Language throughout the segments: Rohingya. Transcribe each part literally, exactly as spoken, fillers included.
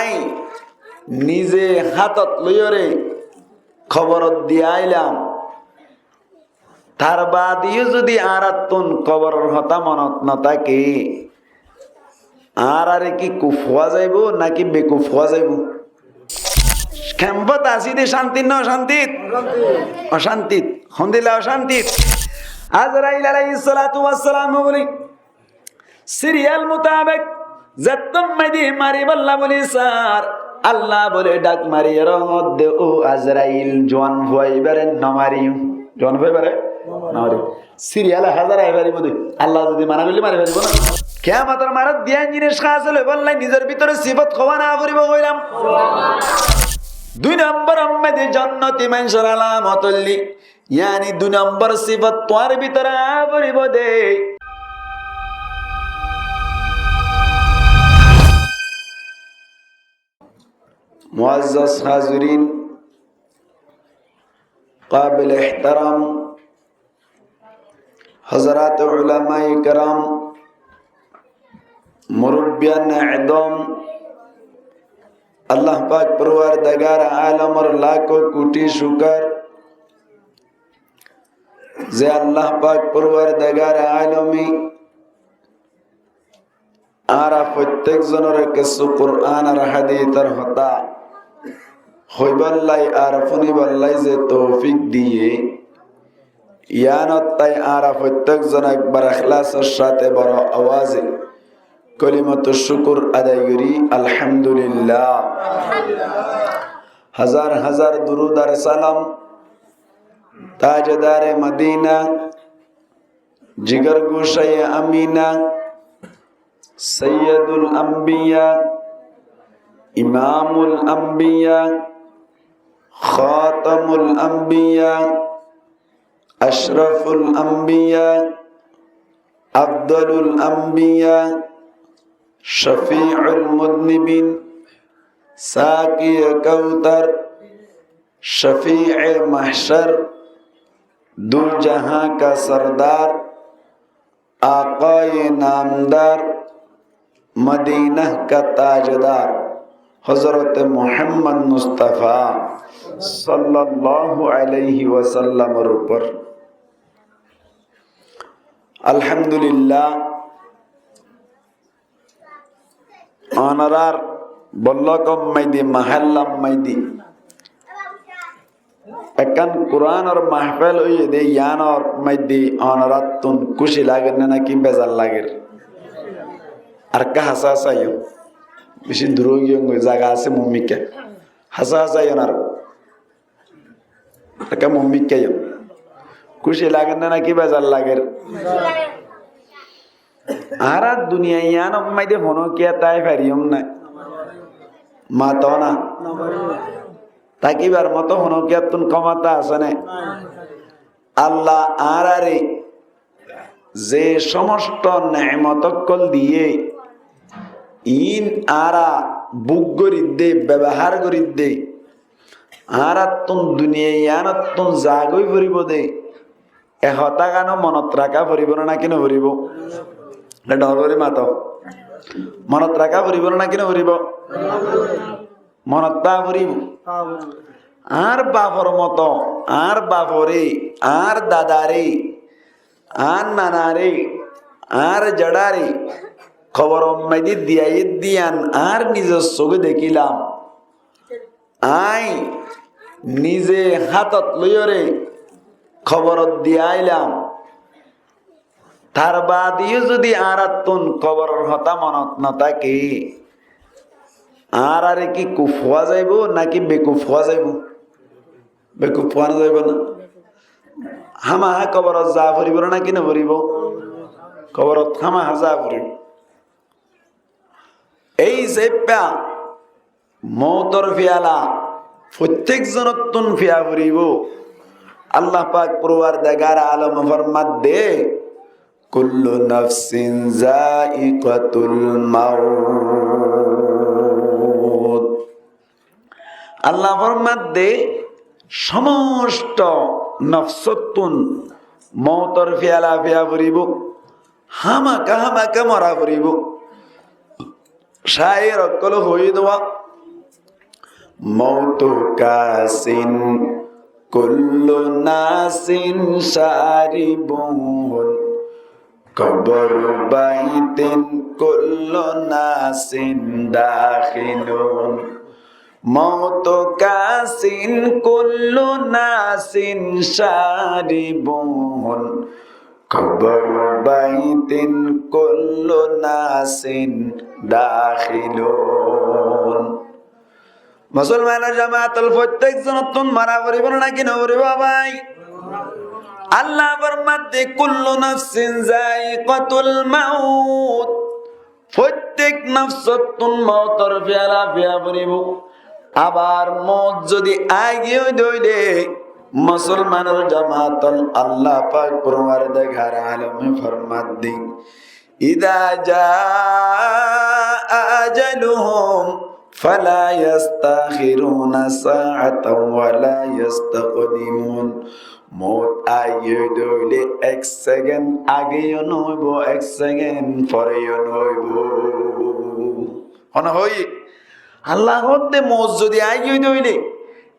Añí nize hátot loiyóre koborot di ailam. Tar baade yó zodi añárattún koboror hotá monot no táke, añárare ki kuf hoó zaibou náki bekuf hoó zaibou? Kempot así de cántit né ocántit? Ocántit. Hondilla ocántit? Azrail alaihissalatu wassalam bóle, siriyal mutabek zettó maidi maribólla bóli sar, Allah bóle dhak mariyóre hoódde, "Ó Azrail, juan fua ibáre no mariyo." Juan fua ibáre no mariyo. Siriyale házar aái faribóu de. Allah zodi mana goille mari faribóu na. Kiyamotor maçot diyan jinis hásil óibolla nizor bútore sifot hoó na foribóu hoilam. Dui nombor maidi jonnoti maincór alamot óilde, yáni dui nombor sifot tuáñr bútore aá foribóu de. Muazzaz házirin, qabil ehtaram, hazrat ulamaye keram, murubbiyan ezam, Allah pak porwardigare alamor lakó kuthi cúkor ze Allah pak porwardigare alame añára fottek zonore kessú Qur'anor hádisor hotá hoibólla ar fúnibólla ze toufik diye, yíanottú añára fottek zone ekbar ehlasor sáte boro awaze kolimatus cúkur adai gorí, Alhamdulillah. Házar házar durud ar salam tajedare Madina, jigargocaye Amina, sayyidul anbiya, imamul anbiya, khatamul anbiya, ashraful anbiya, afdalul anbiya, shafiul muznibin, saqiye kautar, shafiye mahshar, du jahan ka sardar, aqaye namdar, Madinah ka tajdar, Hazrat Muhammad Mustafa sallallahu alaihi wasallamor upor. Alhamdulillah, onorar bollok maidi, mahalla maidi ekkán Qur'anor mahfil óiye de, yíanor maidi onorattún kúci lager né náki bezar lager? Ar ekká hásá hásá óiyon, beci dur ói giyói, zaga asé mummikká. Hásá hásá óiyon ar ekká mummikká óiyon. Kúci lager né náki bezar lager? Añára duniya yíanor maidi honókiya tái fariyum né? Mato na. Tákibar moto honókiyattún kómota asé né? Allah añárare ze cómosto neemot ókkol diyé, iín añára buk gorídde, bebohár gorídde, añárattún duniya yíanottún zagói foribóu de. E hotágán ó monot raká foribóu né náki no foribóu? E dhor gorí mato. Monot raká foribóu né náki no foribóu? Monot táa foribóu. Añár bafor moto, añár baforé, añár dadaré, añár nanaré, añár jeçaré koboror maidi diyaiyé de yían añár nizor sogé dekílam. Añí nize hátot loiyóre koborot di ailam. Tar baade yó zodi añárattún koboror hotá monot no táke, añárare ki kuf hoó zaibou náki bekuf hoó zaibou? Bekuf hoó zaibou na? Hámaha koborot za foribóu né náki no foribóu? Koborot hámaha za foribóu. Ei hísafe moutor fiyala fottek zonottún fiya foribóu. Allah pak porwardigare alome formadde, "Kullu nafsin zaiqatul maut." Allah formadde, cómosto nofsottún moutor fiyala fiya foribóu. Hámaka hámaka mora foribóu. Cáir ókkole hoiyé de, موت كأس كل ناس شاربه، قبر بيت كل ناس داخل. موت كأس كل ناس شاربه، قبر بيت كل ناس داخل. Musolmanor jamaat ol, fottek zonottún mora foribó né náki no foribó bái? Allah formadde, كل نفس ذائقة الموت. Fottek nofsottún moutor fiyala fiya foribó. Abar mout zodi aigiyé de óile, musolmanor jamaat ol, Allah pak forwardigare alome formadde, إذا جاء أجلهم فلا يستأخرون ساعة ولا يستقدمون. Mout aigiyé de óile ek sekend ageyó no óibo, ek sekend foreyó no óibo. Hone hoiye? Allah hoódde mout zodi aigiyé de óile,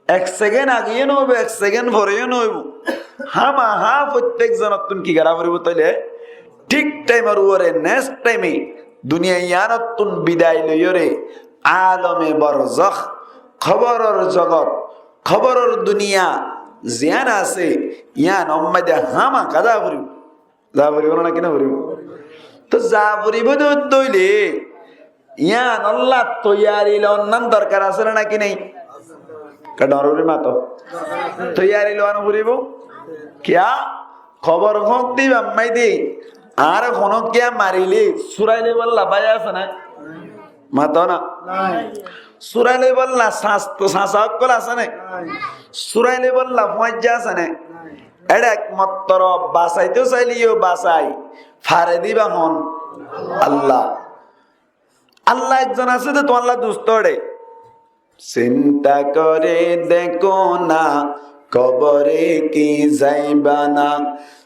ek sekend ageyó no óibo, ek sekend foreyó no óibo. Hámaha fottek zonottún ki gora foribó tóile? Thík thaimor uore, nest thaime, duniya yíanottún bidai loiyóre, alome borzok, kóboror zogot, kóboror duniya ziyán asé, yíanor maze hámaha za foribó. Za foribó né náki no foribó? Toh za foribó de óile, yíanolla toiyari loonnan dorkar asé né náki nái? Ke dhoñr gorí mato. Toiyari loon foribó. Kiyá? Kóbor hoóñtte ibá maze de, añáre honó kiyá marile, súrai loibolla bái asé né? Mato na. Súrai loibolla sas-, sasa ókkol asé né? Súrai loibolla fuañijja asé né? Ére ekmattro basaitó saileyó basai fare de ibá hon? Allah. Allah ekzon asé de tuáñlla dustó ére. Sinta gorí dekó na, kobore ki zaiba na,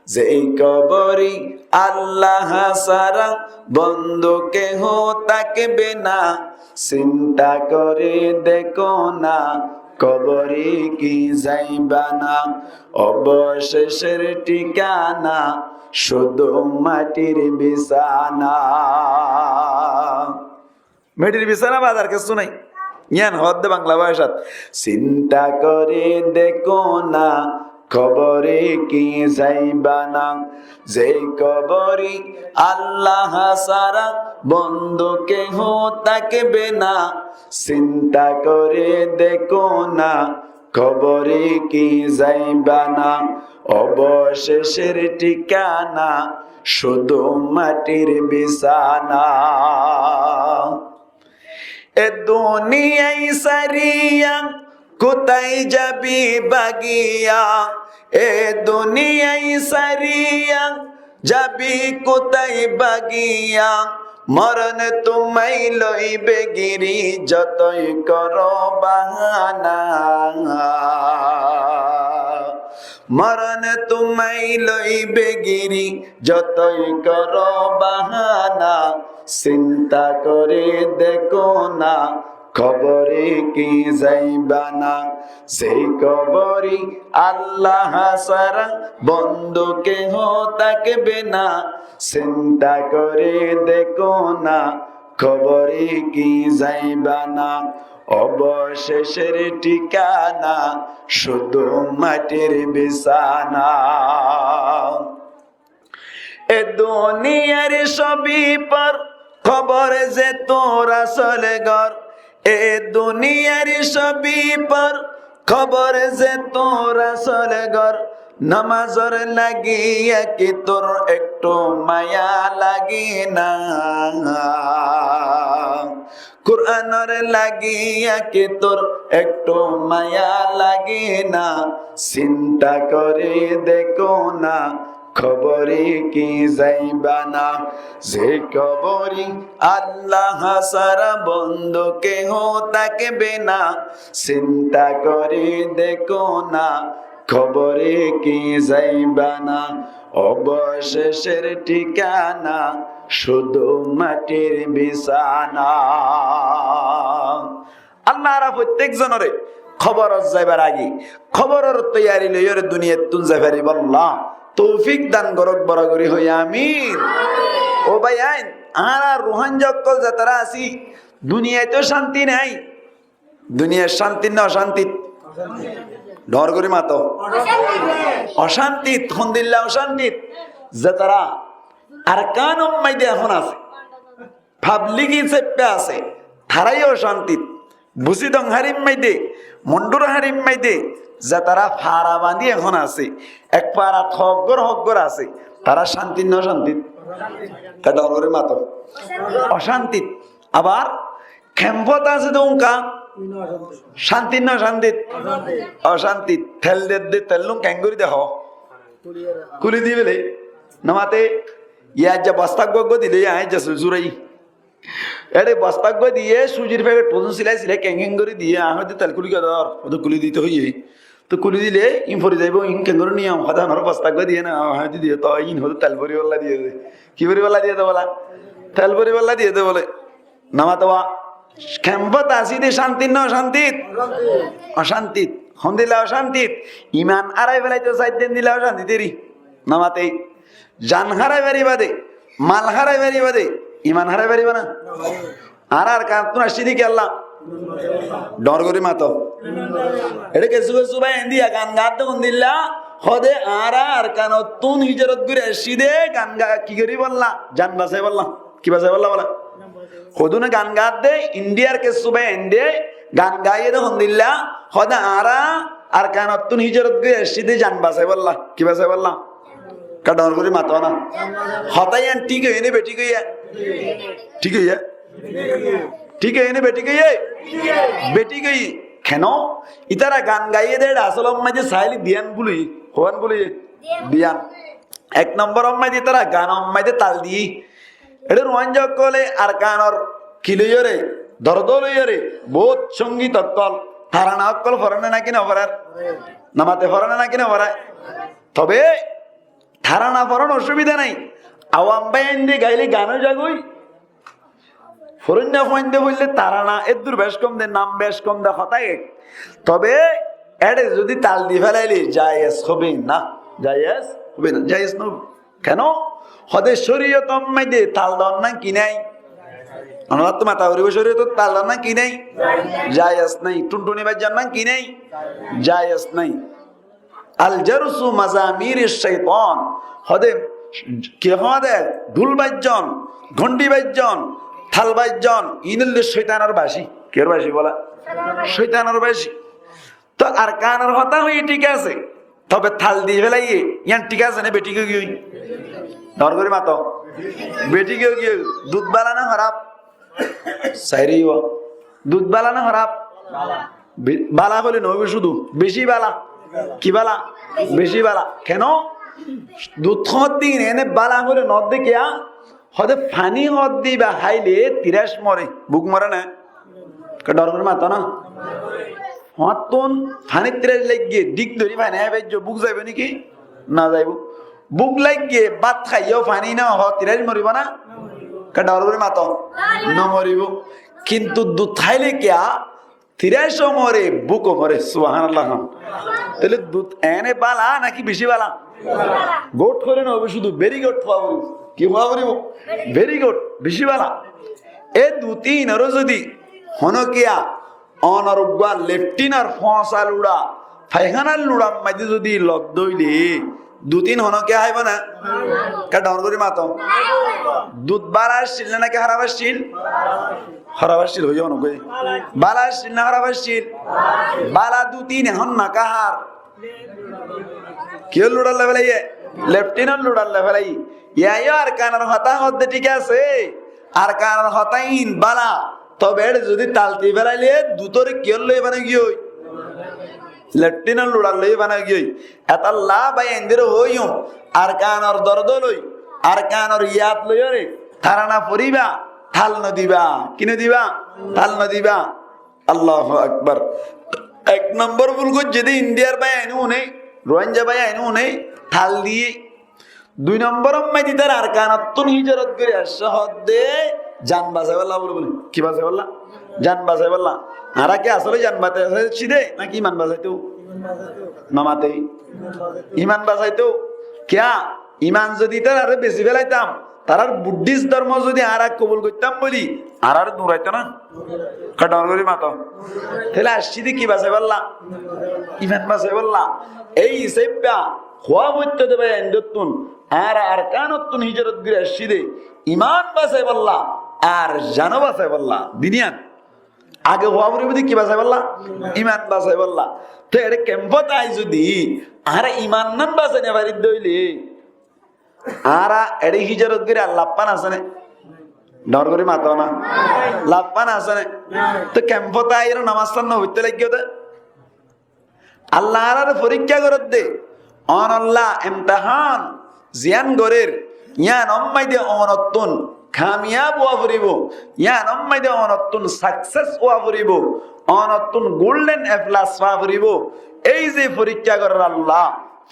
ze kobore Allah sára bondu kehó tákbe na. Sinta gorí dekó na, kobore ki zaiba na, obocecer thikana cúdu matir bisana. Matir bisana bad ar kessú nái. Yían hoódde Bangla bacát. Sinta gorí dekó na, kobore ki zaiba na, ze kobore Allah sára bondu kehó tákbe na. Sinta gorí dekó na, kobore ki zaiba na, obocecer thikana cúdu matir bisana. E duniyai sáriya kotái zabi bagiya, e duniyai sáriya zabi kotái bagiya, moron tuáñre loibe giri zotoi goró bahana. Moron tuáñre loibe giri zotoi goró bahana, sinta gorí dekó na, kobore ki zaiba na, ze kobore Allah sára bondu kehó tákbe na. Sinta gorí dekó na, kobore ki zaiba na, obocecer thikana cúdu matir bisana. E duniyar sóbi por, kobor ze tor asol gór. E duniyar sóbi por, kobor ze tor asol gór. Nomazor lagiya ki tor ektú maya lage na? Kuranor lagiya ki tor ektú maya lage na? Sinta gorí dekó na, kobore ki zaiba na, ze kobore Allah sára bondu kehó tákbe na. Sinta gorí dekó na, kobore ki zaiba na, obocecer thikana cúdu matir bisana. Allah añára fottíek zonore kóborot zaibar age kóboror toiyari loiyore duniyattún zai faribálla toufik dan gorók, boro gorí hoó amin. Ó bái ain, añára Ruáingga ókkol zetará así, duniyait ó cánti nái. Duniyait cántit né ocántit? Dhoóñr gorí mato. Ocántit, hondilla ocántit? Zetará Arkanor maze ehón asé, pablik hísafe asé, tará yó ocántit. Busidong hárir maze, Mondhur hárir maze, zetará fara bañdí ehón asé, ek farat hoggór hoggór asé, tará cántit né ocántit? Tará dhoóñr gorí mato. Ocántit. Abar kempot asé de uñká cántit né ocántit? Ocántit. Tel dedde, tellún keéngorí de hoó? Kúli di félai. Nomate, yá aijja bostá uggúa uggúa dile, yá aijja suri suri. Ére bostá uggúa diye, súzir feget fozon silai silai keén keén gorí diye, aññí hoódde tel kúli giyé dór, hoódde kúli dito hoiyé. Toi kúli dile ín fori zaibóu, ín keéngorí niyom, hoódde añáre bostá uggúa diye ná, aññí hoódde diye, toi ín hoódde tel foribálla diye de. Ki foribálla diye de bóle? Tel foribálla diye de bóle. Nomate wa, kempot así de cántit né ocántit? Ocántit. Hondilla ocántit? Iman hárai félaitou saidde endilla ocántit eri. Nomate zan hárai faribá de, mal hárai faribá de, iman hárai faribá ná? Añára Arkanottún aiccí de kiyólla? Dhoóñr gorí mato. Ére kessú kessú bái endilla gan gaádde hondilla, hoóde añára Arkanottún híjorot gorí aiccí de gan ga-, ki goríbolla? Zan basaibólla. Ki basaibólla bóle? Hodún gan gaádde, Indiyar kessú bái endilla gan gaáiye de hondilla, hoóde añára Arkanottún híjorot gorí aiccí de zan basaibólla. Ki basaibólla? Ka dhoóñr gorí mato na. Hotá yián thík óiye né bethík óiye? Thík óiye. Thík óiye né bethík óiye? Bethík óiye. Keno? Ítara gan gaiyé dé, éçe asól or maze sailé diyán búli, hoón búli? Diyán. Ek nombor or maze ítara gan or maze tal diyé. Éçe Ruáingga ókkole Arkanor ki loiyóre, dordo loiyóre, bout songit ókkol, tarana ókkol forér né náki noforér? Nomate forér né náki noforér? Tobe tarana foron osubida nai. Awam bái ainde gaile gan ói zagói. Foróinna fuainde foille tarana eddur bec kom de, nam bec kom de, hotá ek. Tobe éçe zodi tal di félaile jayes óibo na? Jayes óibo na, jayes no óibo. Keno? Hode córiyotor maze tal don nan ki nai? Onorattú mata foribo, córiyotor tal don nan ki nai? Jayes nai. Thunthuni bazzon nan ki nai? Jayes nai. Al jarsu mazamiri shaitan. Hode, ki hode, dhul bazzon, ghondi bazzon, tal bazzon, iín óilde cóitanor baci. Kiyór baci bola? Cóitanor baci. Toi Arkanor hotá hoiyé thík asé, tobe tal di félaiye, yián thík asé né bethík ói giyói? Dor gorí mato. Bethík ói giyói. Dud bála né hóraf? Sairé yó. Dud bála né hóraf? Be-, bála hoile noóibo cúdu, beci bála. Ki bála? Beci bála. Keno? Dud hoódde ene bála hoile noódde kiyá? Hode faní hoódde íba háile tirac more, buk more né? Ke dor gorí mato na. Hoóñttun faní tirac laiggé, dhík dóri faní hái faijjó, buk zaibo né ki? No zaibo. Buk laiggé, bát háiyo faní no hó, tirac moribo na? Ke dor gorí mato? No moribo. Kintu dud háile kiyá? Tirac ó more, buk ó more, subhánallah. Toile dud ene bála náki beci bála? Good hoile noóibo cúdu, very good hoó foribo. Ki hoó foribo? Very good, beci bála. E dud iínoré zodi honókiya onor uggúa leftinor foñsa luça, faihánar luçar maze zodi lodde óile, dud iín honókiya háibo né? Ke dor gorí mato. Dud bála accíl né náki hóraf accíl? Hóraf accíl hoiyó honókiya. Bála accíl né hóraf accíl? Bála dud iín ehón no hár. Kiyór luçar loi félaiye? Leftinor luçar loi félaiye. Yá yó Arkanor hotá hoódde thík asé. Arkanor hotá iín bála. Tobe éçe zodi tal di félaile dudoré kiyór loi bana giyói? Leftinor luçar loi bana giyói. Etolla bái aindóre hoóiyum, Arkanor dordo loi, Arkanor yad loiyóre, tarana foribá, tal no diba. Ki no diba? Tal no diba. Allahu Akbar. Ek nombor bul goijjé dé Indiyar bái ain une, Ruáingga bái ain une, tal diyé. Dui nombor or maze ítara Arkanottún híjorot gorí aiccé hoódde zan basaibálla buli buli. Ki basaibálla? Jan basaibálla. Añára ki asóle jan basaitó aiccí dé, náki iman basaitó? No mate. Iman basaitó. Kiyá? Iman zodi ítararé besi félaitam, tarár Buddhist dórmo zodi añára kobul goittám buli, añáráre duraitó ná? Kiyá dhoóñr gorí mato? Tóile aiccí dé ki basaibálla? Iman basaibálla. Ei hísafe hoó foittó dé bái, endóttun añára Arkanottún híjorot gorí aiccí dé, iman basaibálla ar janó basaibálla, duniyan. Age hoó foribó dé ki basaibálla? Iman basaibálla. Te eçé kempót ai zodi añára imannán basai no fari dé óile, añára eçé híjorot gorí ar lafán asé né? Dhoóñr gorí mato ná. Lafán asé né? Te kempót aiyóre nomás no foittó laiggó dé. Allah añáráre forikká gorér dé, onolla emtehán ziyán gorér, yían ot maze dé onottún kamiyab ówa foribó, yían ot maze dé onottún success ówa foribó, onottún golden A plus faa foribó. Ei ze forikká gorér Allah,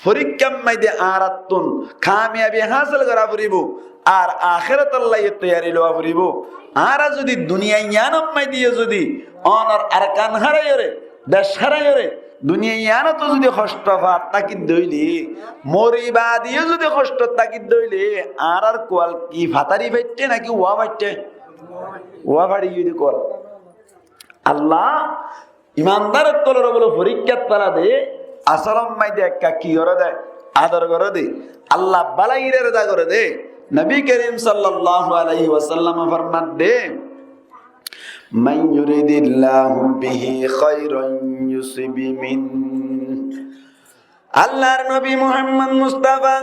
forikkár maze dé añáráttun kamiyabi hásil gorá foribó, ar akérator lái toiyari lowa foribó. Añára zodi duniyai yíanor maze dé yó zodi onor Arkan háraiyóre, dec háraiyóre, duniyai yíanot zodi hoctó far táki dé óile, mori baade yó zodi hoctó táki dé óile, añárar kual ki fatari faitté náki uwá faitté? Uwá fari giyé dé kual. Allah imandar ókkolore bóle forikkát fela de, asól ot maze dé ekká ki goré dé? Ador goré dé. Allah bálairé erda goré dé. Nobi Kerim sallallahu alaihi wasallame format dé, من يرد الله به خيرا يصب به. Allar nobi Muhammad Mustafa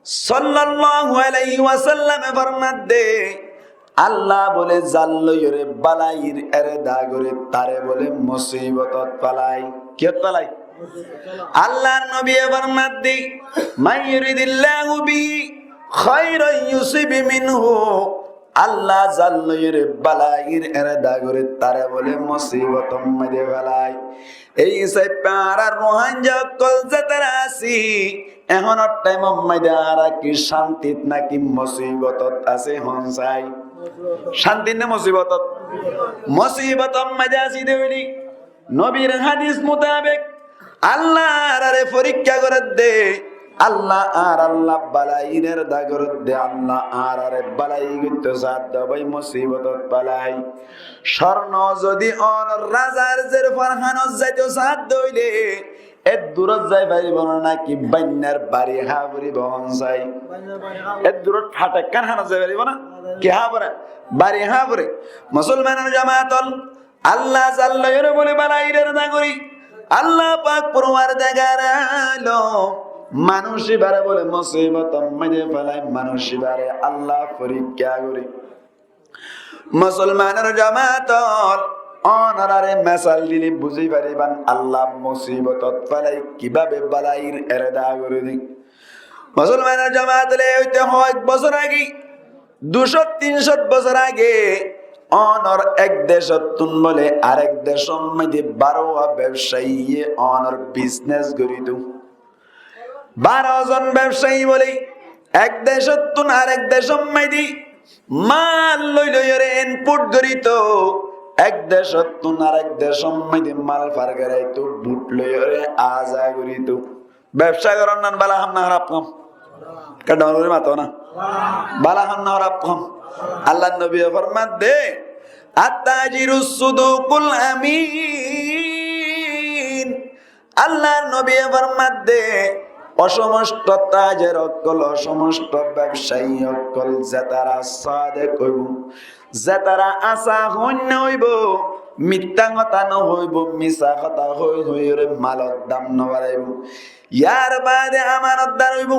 sallallahu alaihi wasallame format dé, Allah bóle zar loiyóre bálair erda goré, taré bóle musibotot félai. Kiyót félai? Allar nobiye format dé, من يرد الله به خيرا يصب منه. Allah zar loiyóre bálair erda goré, taré bóle musibotor maze dé félai. Ei hísafe añára Ruáingga ókkol zetará así, ehónor thaim ot maze dé añára ki cántit náki musibotot así, hoón sai? Cántit né musibotot? Musibotor maze dé así dé óile, nobir hádis mutabek Allah añáráre forikká gorér dé, Allah añárálla bálair erda gorér dé, Allah añáráre bálai goittó saá dé bái, musibotot félai. Córno zodi onor razar zer forhánot zaito saá dé óile, eddurót zai faribó ná náki báinnar bari há foribó, hoón sai? Eddurót fathekkán hánot zai faribó ná? Ki há foré? Bari há foré. Musolmanor jamaat ol, Allah zar loiyóre bóle bálair erda gorí, Allah pak forwardigare alom manúic ibáre bóle musibotor maze dé félai, manúic ibáre Allah forikká gorí. Musolmanor jamaat ol, onoráre mesal dile buzí faribán, Allah musibotot félai kibábe bálair erda gorí dé. Musolmanor jamaat ol, e óite hoók bosór age, ducó tincó bosór age, onor ek decottún bóle arek decor maze dé barówa bebsaiye onor bisnes goríto. Baró zon bebsai bóle ek decottún arek decor maze dé mal loi loiyóre input goríto, ek decottún arek decor maze dé mal far goráito, but loiyóre aza goríto. Bebsa goron nan bála ham ná hóraf ham? Kiyá dhoóñr gorí mato ná? Bála ham ná hóraf ham? Allar nobiye format dé, التاجر الصدوق الأمين. Allar nobiye format dé, ó somosto tajer ókkol, ó somosto bebsai ókkol, zetará sodek óibo, zetará asá hoóinna óibo, mittá hotá no hoibo, misá hotá hoi hoiyóre malor dam no baraibo, yar baade amanotdar óibo.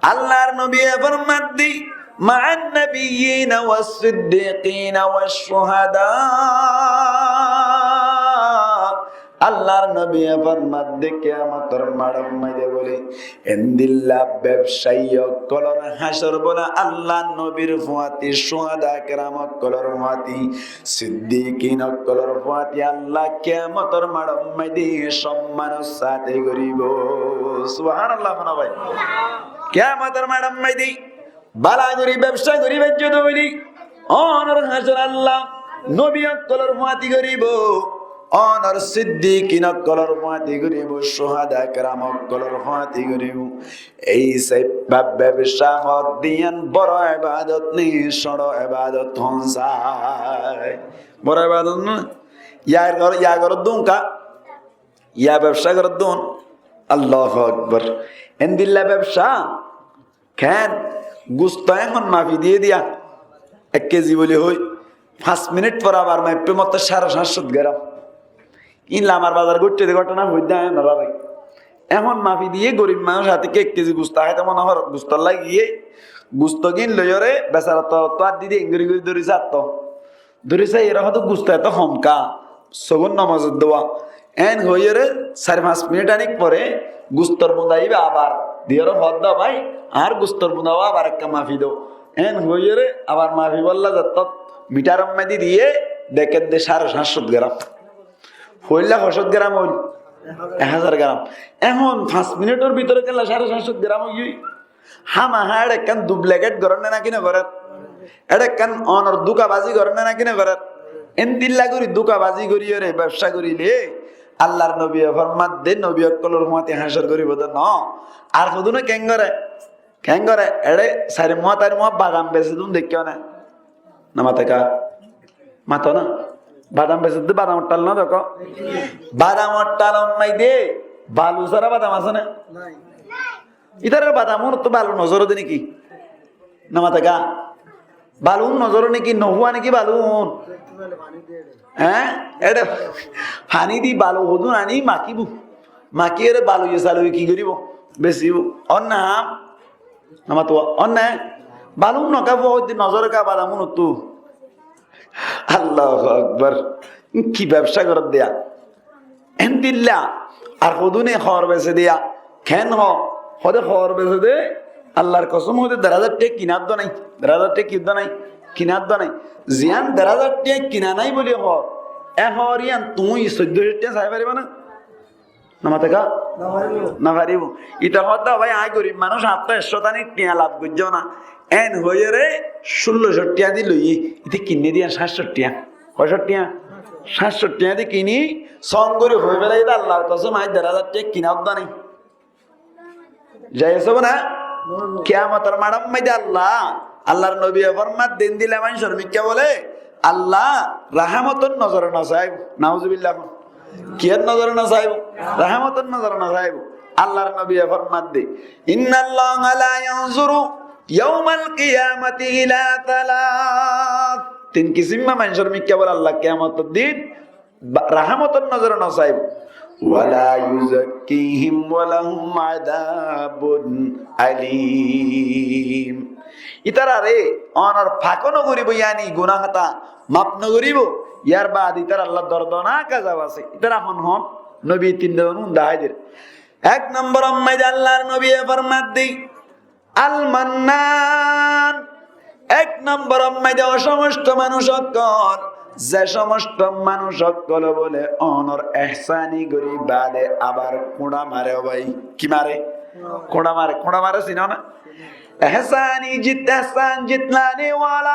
Allar nobiye format dé, مع النبيين والصديقين والشهداء. Allar nobiye format dé, kiyamotor maçor maze dé bóle endilla bebsai ókkolor hácor bóle Allar nobir fúañti, cuhada keram ókkolor fúañti, siddikin ókkolor fúañti Allah kiyamotor maçor maze dé sommanor sáte goríbo. Subhanallah, hono bái. Kiyamotor maçor maze dé bála gorí bebsa gorí faijjó dé óile, onor hácor Allah Nobi ókkolór fúañti goríbou, ónor siddikin ókkolór fúañti goríbou, cuhada keram ókkolór fúañti goríbou. Ei saibba bebsa hoódde yían boro ebadot né, cóñço ebadot hoón sai? Boro ebadot né? Yar gor-, yar goródde unka? Yá bebsa goródde un? Allahu Akbar. Endilla bebsa? Keén? Gusto ehón mafi diyé diya, ek kezi buli hoi, fañs minit fore abar maifé mottó cáre cáñt cót geram. Ín lamar bazar goittó de góthona hoiddé aññí onoráre. Ehón mafi diyé gorib manúic, áte ki ek kezi gusto háito mone hoór, gusto lagiyé, gusto gín loiyóre besara torottú át di diyé, engori gori dóri sátto. Dóri saiyóre hoódde gusto eto hom ká, sogún nomozor dua. Eén hoiyóre sair fañs minit anik fore gustor bunda íba abar diyóre hoódde, bái, añár gustor bunda abar ekka mafi do. Eén hoiyóre abar mafi bolla zettót miṭaror maze diyé, dekédde cáre cáñt cót geram. Foóila hó cót geram óil? Ek házar geram. Ehón fañs miniṭor bútore kiyólla cáre cáñt cót geram óigiyoi? Hámaha eçe ekkán dublikét gorér né náki nogorér? Eçe ekkán onor dúkabazi gorér né náki nogorér? Endilla gorí dúkabazi goríyore bebsa goríle Allar nobiye formadde nobi ókkolór fúañti hácor goríbou de noó. Ar hodúne keén goré? Keén goré? Eçe sair muá tair muá badam bese dún deikkó né? Nomato ká? Mato na? Badam besedde, badamor thal no dekó? Badamor thalor maze balu sára badam asé né? Ítarar badam unottú balu nozor de né ki? Nomato ká? Balu un nozor né ki? Nofúa né ki balu un? Hé? Eçe faní di balu hodún aní makibou. Makiyóre baluye saluye ki goríbou? Besibou. Ónne ham? Nomato, ónne? Balu un noká fua hoiddé nozor ká badam unottú? Allahu Akbar. Ki bebsa gorér diya. Endilla. Ar hodúne hoor bese diya. Keén hoó? Hoódde hoor bese de. Allar kosóm hoódde der házar thiañ kinar dua nái. Der házar thiañ ki dua nái? Kinar dua nái. Ziyán der házar thiañ kina nái buli hoor, e hoor yían tuñí soiddó cót thiañ sai faribá né? Nomato ká? Nofaribó. Nofaribó. Ita hoódde, bái, aññí gorib manúic, añáttu ek cót aní thiañ laf goijjó na. Eén hoiyóre cúllo cót thiañ di loiyé. Ite kinné diyan cáit cót thiañ. Hó cót thiañ? Cáit cót thiañ di kiní, song gorí hoi félai de, Allar kosóm, aññí der házar thiañ kina uddá nái. Zai asé né? Kiyamotor maçor maze Allah, Allar nobiye formadde endilla maincór mikká bóle, Allah rahámotor nozore nosaibó. Nauzubillah. Kiyór nozore nosaibó? Rahámotor nozore nosaibó. Allar nobiye formadde, "Innallaha la yanzuru yawmal qiyamati ila thalas." Tin kisímma maincór mikká bóle Allah kiyamotor din ba-, rahámotor nozore nosaibó. "Wala yuzakkihim walahum adabun alim." Ítarare onor fak ó nogoríbou, yáni gunáh ókkol maf nogoríbou. Yárbaade ítarar lá dordonák azab asé. Ítara hon hon? Nobi tin don dahái der. Ek nombor ot maze Allar nobiye formadde, Al Mannan. Ek nombor ot maze ó somostó manúic ókkol, ze somostó manúic ókkole bóle onor ehsáni gorí baade abar kuñça mare, ó bái. Ki mare? Kuñça mare. Kuñça mare sino na? Ehsáni jit-, ehsán jitlane wala.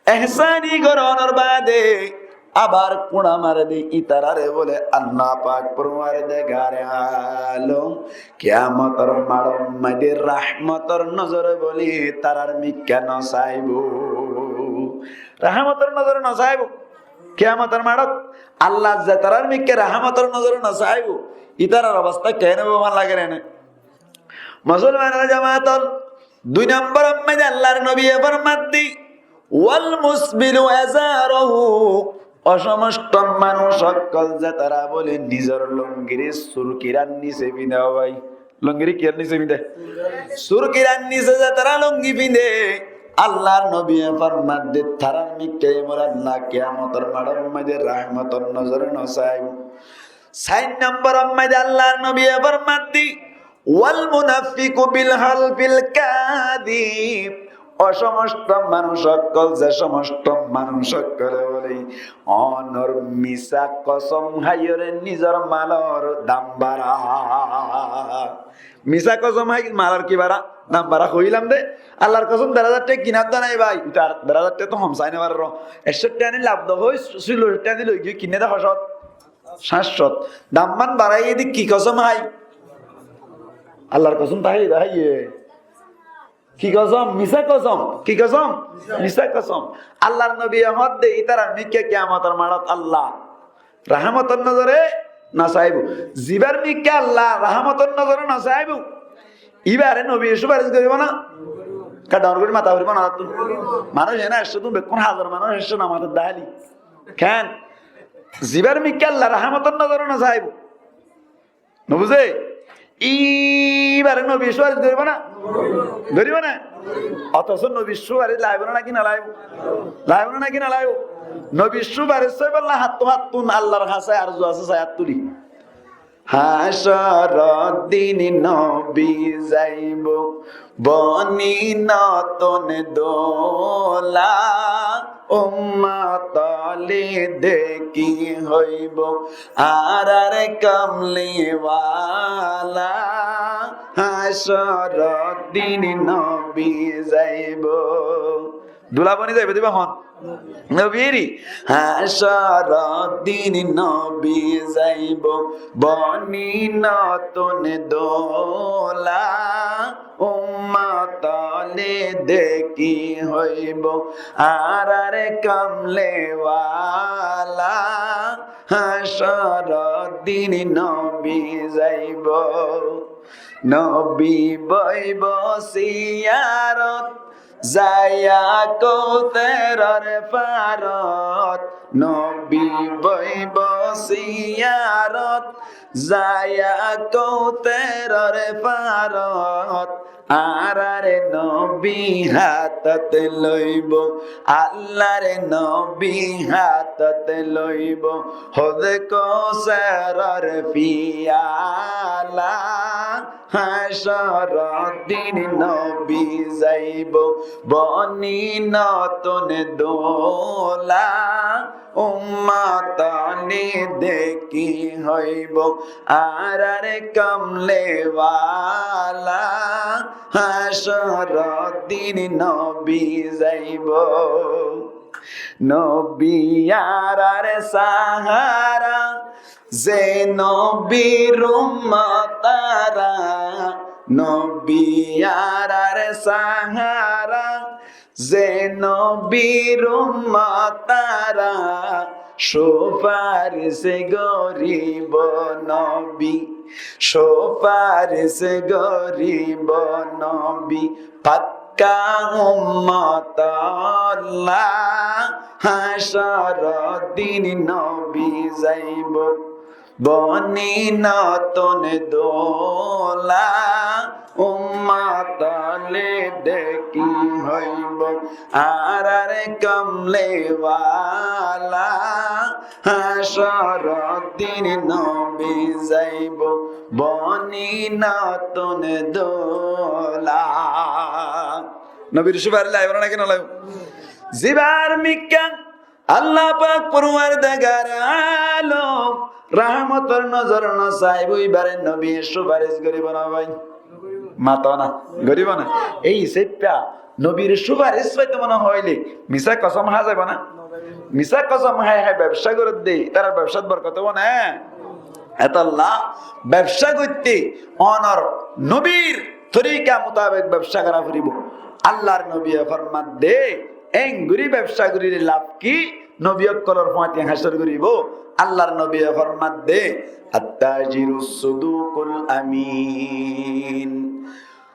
Ehsáni gorónor baade abar kuñça mare de, ítarare bóle Allah pak forwardegare alom kiyamotor maçor maze rahmotor nozore bóle ítarar mikká nosaibó. Rahmotor nozore nosaibó. Kiyamotor maçot Allah ze ítarar mikká rahmotor nozore nosaibó, ítarar obosta keén óibo, fán lager ene? Musolmanor jamaat ol, dui nombor ot maze Allar nobiye formadde, "Wal musbilu izarahu." Ó somostó manúic ókkol ze tará bóle nizor lungire surkirar nise finde, ó bái. Lungire kiyór nise finde? Surkirar nise ze tará lungi finde, Allar nobiye formadde, ítarar mikká bóle Allah kiyamotor maçor maze rahmotor nozore nosaibó. Sair nombor ot maze Allar nobiye formadde, "Wal munaffiqu bil halfil kadib." Ó somosto manúic ókkol, ze somosto manúic ókkole bóle, ónor misá kosom háiyore nizor malor dam bará. Misá kosom hái malor ki bará? Dam bará. Hoilam de, Allar kosom der házar tiya kinat de nai bái, tar der házar tiya to hom sai no farer. Ekcó tiya ni laf de hoi, suilor tiya ni loi giyé kinne de hoçot? Háñt cót. Dam man baráiye de ki kosom hái? Allar kosom táiye de háiye. Ki kosom? Misá kosom. Ki kosom? Misá kosom. Allar nobiye hoódde, ítarar mikká kiyamotor maçot Allah rahámotor nozore no saibó. Zibar mikká Allah rahámotor nozore no saibó, íbare nobiye cúfaric goríbo na? Ká dhoóñr gorí mata foribó na? Manúic ene aiccé, tuñí bekkún házar manúic aiccó, no mator de háli. Keén? Zibar mikká Allah rahámotor nozore no saibó. No buzé? Íbare nobiye cúfaric goríbo na? Goríbo na? Otoco nobiye cúfaric laibo na náki no laibo? Laibo na náki no laibo? Nobiye cúfaric saibolla hattú hattún Allar hañsé arzu asé, sai hát tuli. Hácoror din nobi zaibo boni notun dola, ummotole deki hoibo añárar Kamliwala. Hácoror din nobi zaibo. Dula boni zaibo de íba hon? Nobi eri. Hácoror din nobi zaibo boni notun dola, ummotole deki hoibo añárar Kamliwala. Hácoror din nobi zaibo. Nobi boibo siyarot, zaiya Kouseror farot. Nobi boibo siyarot, zaiya Kouseror farot. Añárar nobi hátot loibo, Allar nobi hátot loibo, Hóde Kouseror fiyala. Hácoror din nobi zaibo boni notun dola, ummotole deki hoibo añárar Kamliwala. Hácoror din nobi zaibo. Nobi añárar sahara, ze nobir ummot añára. Nobi añárar sahara, ze nobir ummot añára. Cúfaric goríbo nobi, cúfaric goríbo nobi, pak ka ummot olla. Hácoror din nobi zaibo boni notun dola, ummotole deki hoibo añárar Kamliwala. Hácoror din nobi zaibo boni notun dola. Nobir cúfaric laibo na náki no laibo? Zibar mikká Allah pak Porwardigar alom rahmotor nozor no saibo, íbare nobiye cúfaric goribo na bái? Mato na, goribo na? Ei seippá nobir cúfaric faito mone hoile misá kosom há zaibo na? Misá kosom hái hái bebsá goredde, ítarar bebsát borkot óibo na? Etolla bebsá goitté onor nobir torika mutabek bebsá gora foribo. Allar nobiye formadde, engori bebsá gorile laf ki? Nobi ókkolor fúañti hácor goribo. Allar nobiye formadde, التاجر الصدوق الأمين.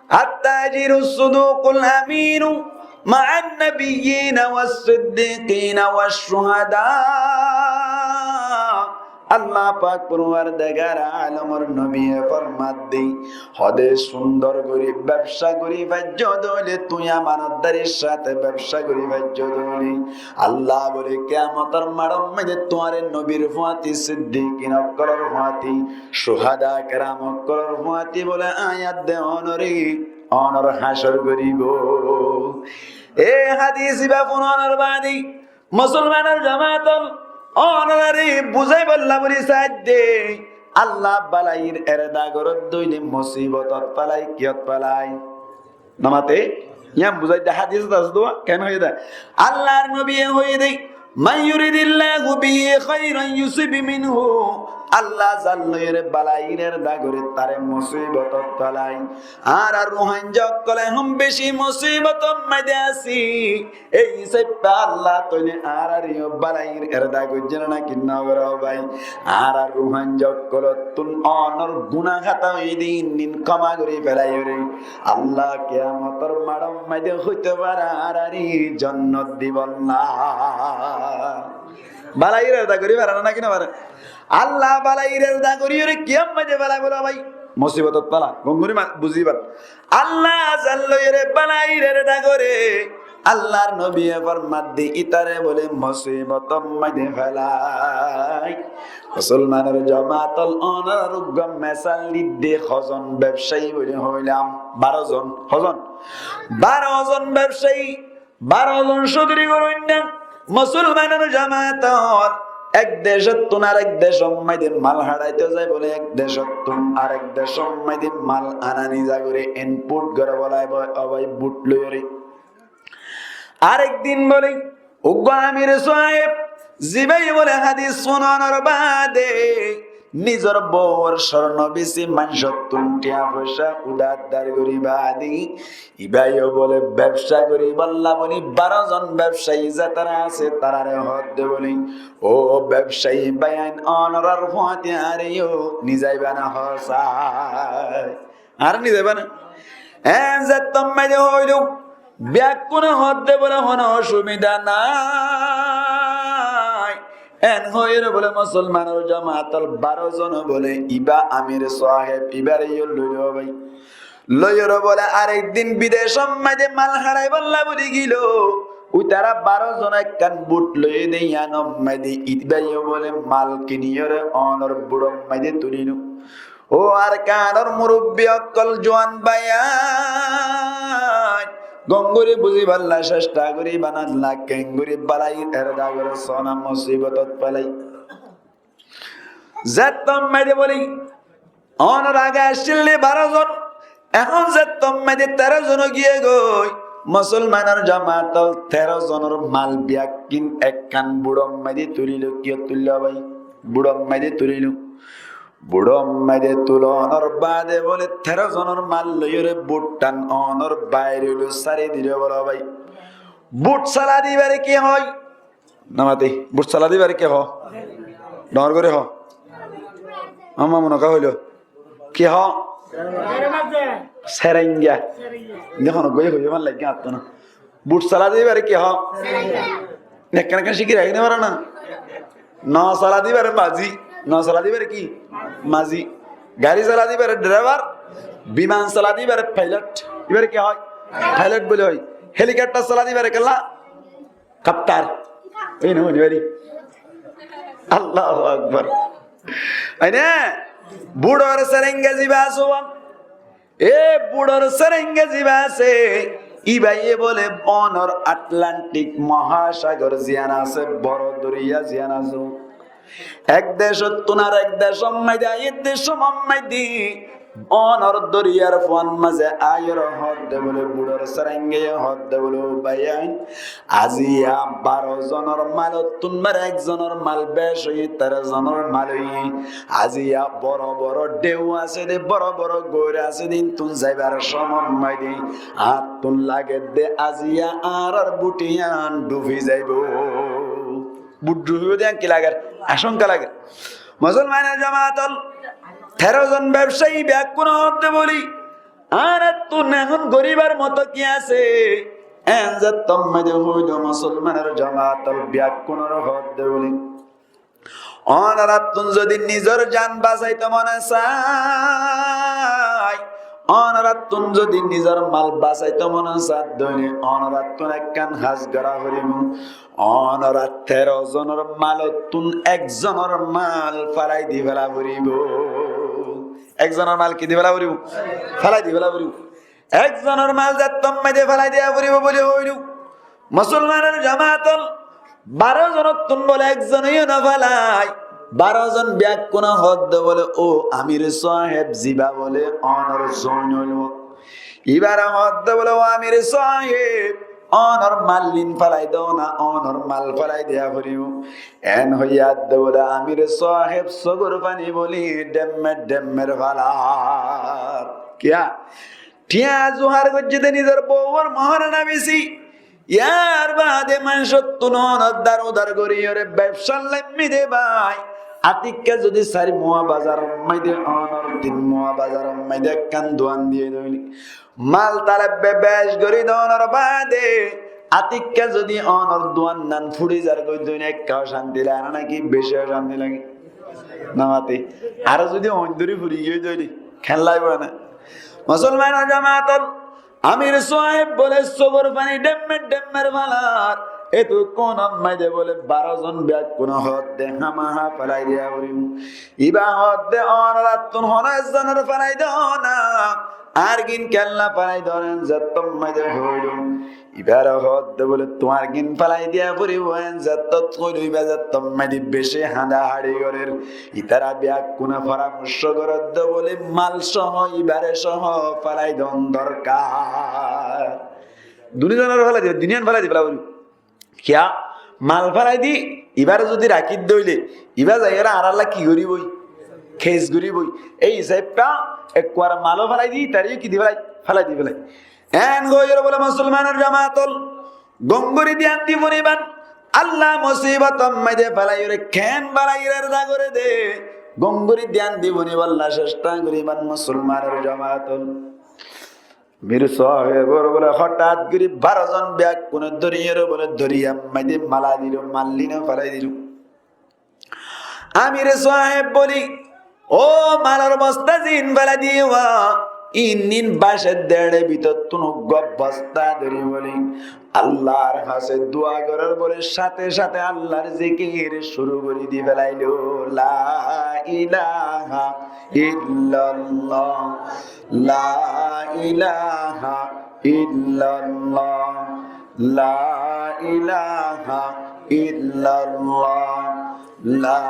التاجر الصدوق الأمين مع النبيين والصديقين والشهداء. Allah pak Porwardigar alomor nobiye formadde, hóde cúndor gori bebsá gori faijjó de óile, tuñí amanatdarir sáte bebsá gori faijjó de óile, Allah bole, kiyamotor maçor maze tuáñre nobir fúañti, siddikin ókkolor fúañti, cuhada keram ókkolor fúañti bole añí ar de onore ónor hácor goríbou. E hádis ibá fúnonor baade musolmanor jamaat ól, ónorare buzáibolla buli saidde, Allah balair erda goródde óile musibotot félai, kiyót félai? Nomate, yián buzáidde hádisot asé dé, ken hoiyé dé? Allahr nobiye hoiyé dé, "Man yuridillahu bihi khairan yusib minhu." Allah zar loiyóre balair erda goré, tare musibotot félai. Añárar Ruáingga ókkol ehón beci musibotor maze así. Ei hísafe Allah toile añárareyó balair erda goijjé né náki no goré bái? Añárar Ruáingga ókkolóttun ónor guná hátá óiye dé ín ín kóma gorí félaiyoré Allah kiyamotor maçor maze hoito fare añárare jonnot dibolla. Balair erda gorí fare né náki no fare? Allah balair erda goríyoré kiyór maze félai bóle bái? Musibotot félai. Gom gorí ma-, buzíba. Allah zar loiyóre balair erda goré, Allahr nobiye formadde ítare bóle musibotor maze félai. Musolmanor jamaat ól, ónorar uggwá mesal didde, hozon bebsayi bóli hoilam, baró zon, hozon? Baró zon bebsayi, baró zon códori goróinna, musolmanor jamaat ól, ek decottún arek decor maze mal haçaito zai bóle, ek decottún arek decor maze mal ana niza goré, input goré bóle, ó bái, ó bái, but loiyóre. Arek din bóle, uggwá amir sáheb, zibáye bóle hádis fúnonor baade nizor bouwor corno beci, maincóttun tiañ foicá udar dar gorí baade, ibáyó bóle bebsa goríbolla bóli baró zon bebsayi zetará asé, tarare hoódde bóle, "Ó bebsayi báiyain, ónorar fuañti añáreyó nizaiba né hoó sai?" Añáre nizaiba né? En zettót maze hoiló, beggúne hoódde bóle, "Hono ocubida nái." En hoiyóre bóle musolmanor jamaat ól baró zone bóle, "Ibá amir sáheb, ibáreyó loiló bái." Loiyóre bóle arek din bidecót maze mal haçaibolla bóli giló. Uitará baró zone ekkán but loiyé dé, yiánor maze ibáyó bóle mal kiniyóre ónor buçór maze tuliló. Ó Arkanor murubbi ókkol, juan báiyain, gom gorí buzíbolla cesta gorí, bana Allah kengori balair erda goré, sóna musibotot félai. Zettót maze bóle, ónor age accíl dé baró zon, ehón zettót maze teró zon giyé goi. Musolmanor jamaat ól, teró zonor mal beggín ekkán buçór maze tuliló. Kiyót tulló bái? Buçór maze tuliló. Buçór maze tulonor baade bóle teró zonor mal loiyóre buttán ónor bairé loi sári diló bóle bái. But sala dibáre ki hoó? Nomate, but sala dibáre ki hoó? Dóñr gorí hoó. Añár mamunoká hoiló. Ki hoó? Serenga. Inde hono goi hoiyé fán laiggé añáttu na. But sala dibáre ki hoó? Ekkán ekkán cíki raikí no faro na. No sala dibáre mazi. No sala dibáre ki? Mazi. Gari sala dibáre driver. Biman sala dibáre pilot. Ibáre ki hoó? Pilot bóli hoó. Helicopter sala dibáre kiyólla? Kaptar. Ói no, ói no, ói no. Allahu Akbar. Ói no? Buçór serenga zibá asé, e buçór serenga zibá asé, ibáye bóle ónor Atlantik mohasagor ziyán asé, boro doriya ziyán asé. Ek decóttun arek decót maze, e decót maze ónor doriyar fuan maze aiyóre hoódde bóle, buçór serengaye hoódde bóle, "Ó báiyain, aziya baró zonor malottún mare ek zonor mal bec óiye, teró zonor mal óiye. Aziya boro boro dheu asé dé, boro boro goir asé dé, íntun zaibar cómot maze añáttun lagedde aziya añárar but yián dhufi zaibou." But dhufibóu dé yián ki lager? Acóngka lager. Musolmanor jamaat ól, teró zon bebsayi beggúne hoódde bóle, "Añárattún ehón goríbar moto ki asé?" En zettót maze hoiló, musolmanor jamaat ól, beggúnore hoódde bóle, "Ónorattún zodi nizor jan basaito mone sai, ónorattún zodi nizor mal basaito mone sai dé óile, ónorattún ekkán ham gorá foribóu. Ónorar teró zonor malottún ek zonor mal félai di féla foribóu." Ek zonor mal ki di féla foribóu? Félai di féla foribóu. Ekzonor mal zettót maze félai diya foribó buli hoilu. Musolmanor jamaat ol, baró zonottún bóle ekzone yó no félai. Baró zon beggúne hoódde bóle, "Ó amir sáheb, zibá bóle ónor zon óibo." Ibáre hoódde bóle, "Ó amir sáheb, ónor mallín félai do na, ónor mal félai diya foribó." Eén hoiyé de bóle amir sáheb sógor faní bóli dhemmer dhemmer félar. Kiyá? Thiañ zuhár goijjé de nizor bouwor mohór na besi. Yar baade maincóttun onor dar udar gorí ore bebsár laimmi de bái. Atikká zodi sair muá bazar maze de onor tin muá bazar maze de ekkán duan diyé de óile, mal talebbe bec gorí de onor baade atikká zodi onor duan nan furi zar goi de óile ekká ocanti lage na naki beci ocanti lage? No mate. Aró zodi oin dóri furi giyé de óile, kén laibo na? Musolmanor jamaat ol, amir sáheb bóle sógor faní dhemmer dhemmer félar. Etukkún maze de bóle baró zon beggúne hoódde hámaha félai diya foribó. Ibá hoódde onor attún hono ekzonor félai do na. Ar gín kella félai do na, eén zettót maze de hoilu. Ibáre hoódde bóle, "Tuáñr gín félai diya foribó," eén zettót hoilu, ibá zettót maze de beci hañdahañdi gorér. Itará beggúne foramorco gorér de bóle, "Mal sóho, ibáre sóho félai don dorkar." Duni zonore félai diba, duniyan félai diba, félai foribó. Kiyá? Mal félai di, ibáre zodi rakí de óile, ibá zaiyóre añárálla ki goríboi? Kes goríboi. Ei hísafe ekkuwar maló félai di, itaré yó ki di félai? Félai di félai. Eén hoiyóre bóle musolmanor jamaat ol, gom gorí diyan di foriban. Allah musibot maze de félaiyoré kén félaiyoré da goré de. Gom gorí diyan di foriban, Allah cesta goríban musolmanor jamaat ol. Amir sáhebor bóle hotát gorí baró zon beggúne dóriyoré bóle doriya maze de mala dilo, mallín félai dilo. Amir sáheb bóli, "Ó malor bosta zin félai diyé, ín ín bácer deçe bútottún uggúa bosta dóri bóli Allar hañsé dua gorér bóli, sáte sáte Allar zikir cúru gorí di félailo, La ilaha illallah, la ilaha illallah, la ilaha illallah, la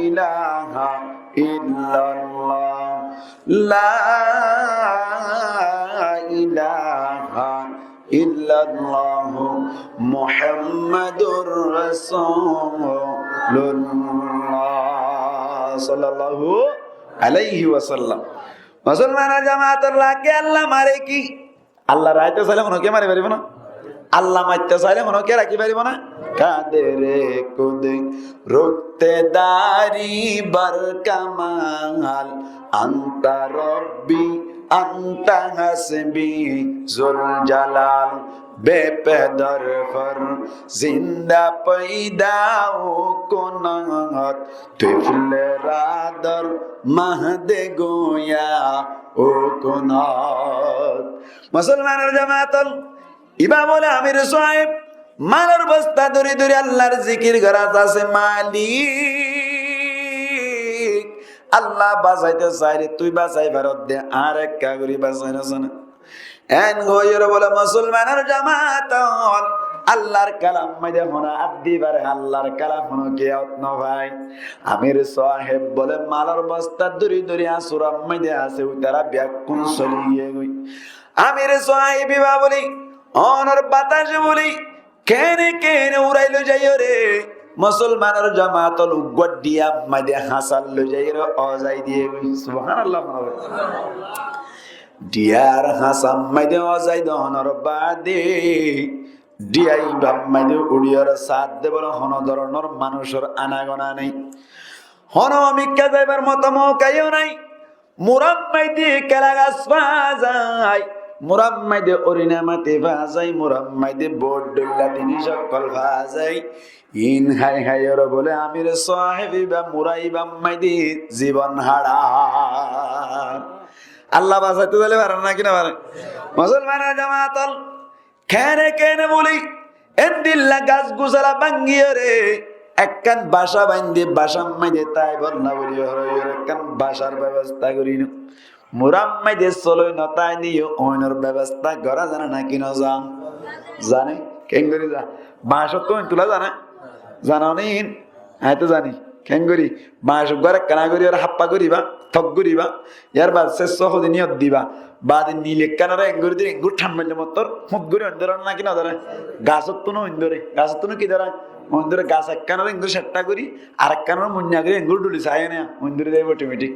ilaha illallah, la ilaha illallah, Muhammadur Rasulullah, sallallahu alaihi wasallam." Musolmanor jamaat ol, ke Allah mare ki? Allah raikto sailé hono ke mari faribo na? Allah maitto sailé hono ke raiki faribo na? Kadere kude rukte dari bar kamal, anta Rabbi, anta hasbi, Zul Jalal, bepedar for zinda paida o konat, tifle radar mahde goya o konat. Musolmanor jamaat ol, ibá bóle amir sáheb malor bosta dóri dóri Allar zikir gorát asé, "Malik, Allah basaito sailé tui basai faros de, añáre ekka gorí basai no sone." Eén hoiyóre bóle musolmanor jamaat ol, Allar kalam maze de hono addi fare, Allar kalam hono kiyót no fai. Amir sáheb bóle malor bosta dóri dóri asur maze de asé, uitará beggún soli giyé goi. Amir sáheb ibá bóli, onor batace bóli, kene kene urai loi zaiyóre, musolmanor jamaat ol, uggúa dhiyar maze de hasar loi zaiyóre ozai diye goi. Subhanallah. Dhiyar hasar maze de ozai donor baade, dhiya ibár maze de uçiyóre sádde bóle hono doronor manúcor anagona nai. Hono mikká zaibar moto mouka yó nai. Murar maze de kela gas fa zai, murar maze de orina mati fa zai, murar maze de bor dhoilla jinis okkol fa zai. Iín hái háiyore bóle amir sáheb ibá mura ibár maze de zibon hára. Allah basaito saile fare né ki no fare? Musolmanor jamaat ol, kene kene bóli, endilla gas gusala báñgiyore ekkán basa bañdi, basar maze de táibo na bóli, hoiyore ekkán basar bebosta gorí no. Murár maze soloi no táile yó oinor bebosta gorá zane náki no zane? Zane. Keéngorí zane? Bañcottú oin tula zane? Zane né? Aññí to zani. Keéngorí? Bañc uggwá ekkán gorí, ar háppa goríba, tok goríba, yar baade sessó hodi niyot diba, baade nil ekkánore eéngorí dile eéngorí than maille mottor, hút gorí oin dóre náki no dóre? Gasottún oin dóre. Gasottún ki dóre? Oin dóre. Gas ekkánore eéngorí ceththa gorí, ar ekkánore muinna gorí eéngorí dhuli saiyó né, oin dóri zaibo otometik.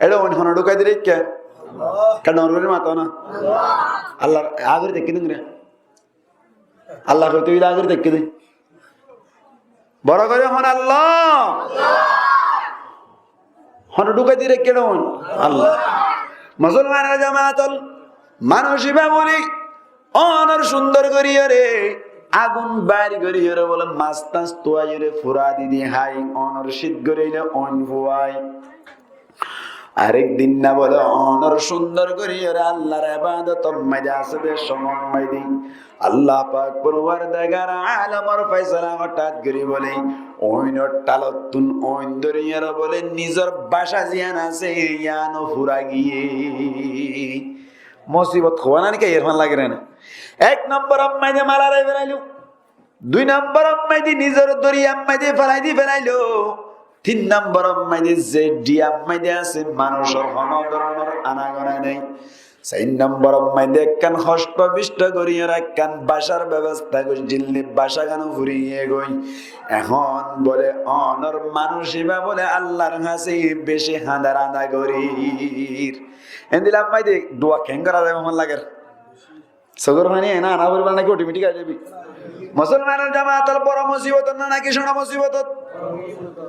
Eçé oin hone dhúkai dile ke? Ke dhoóñr gorí mato na? Allar agóre dekí dé. Allar hoité óile agóre dekí dé. Boro gorí hone Allah. Hone dhúkai dile ke oin? Allah. Musolmanor jamaat ol, manúic íba bóli onor cúndor goríyore, agun bari goríyore bóle mas tas tuwaiyore fura di di hái, onor cít goríle oin fuwai. Arek din na bóle onor cúndor goríyore Allar ebadotor maze asé de cómot maze Allah pak forwardegar alamor faisala hothát gorí bóle oinor thalottún oin dóriyoré bóle nizor baca ziyán asé yían ó fúrai giyé. Musibot hoó né ki, erfán lage né? Ek nombor ot maze mari felailó. Dui nombor ot maze nizor doriya maze felai di felailó. Tin nombor ot maze ze dhiyar maze asé manúicor hono dóronor anagona nai. Sair nombor ot maze ekkán hoctho bictho goríyore ekkán bacar bebosta goijjíl, bacagan ó fúri giyé goi. Ehón bóle onor manúic íba bóle Allar hañsé beci hañda hañda gorír. Endilla maze dua keén gorá zaibo, ehón lager. Sógor faní ena ana foribo náki otometik ai zaibo? Musolmanor jamaat ol, boro musibot ot na náki cóñço musibot ot?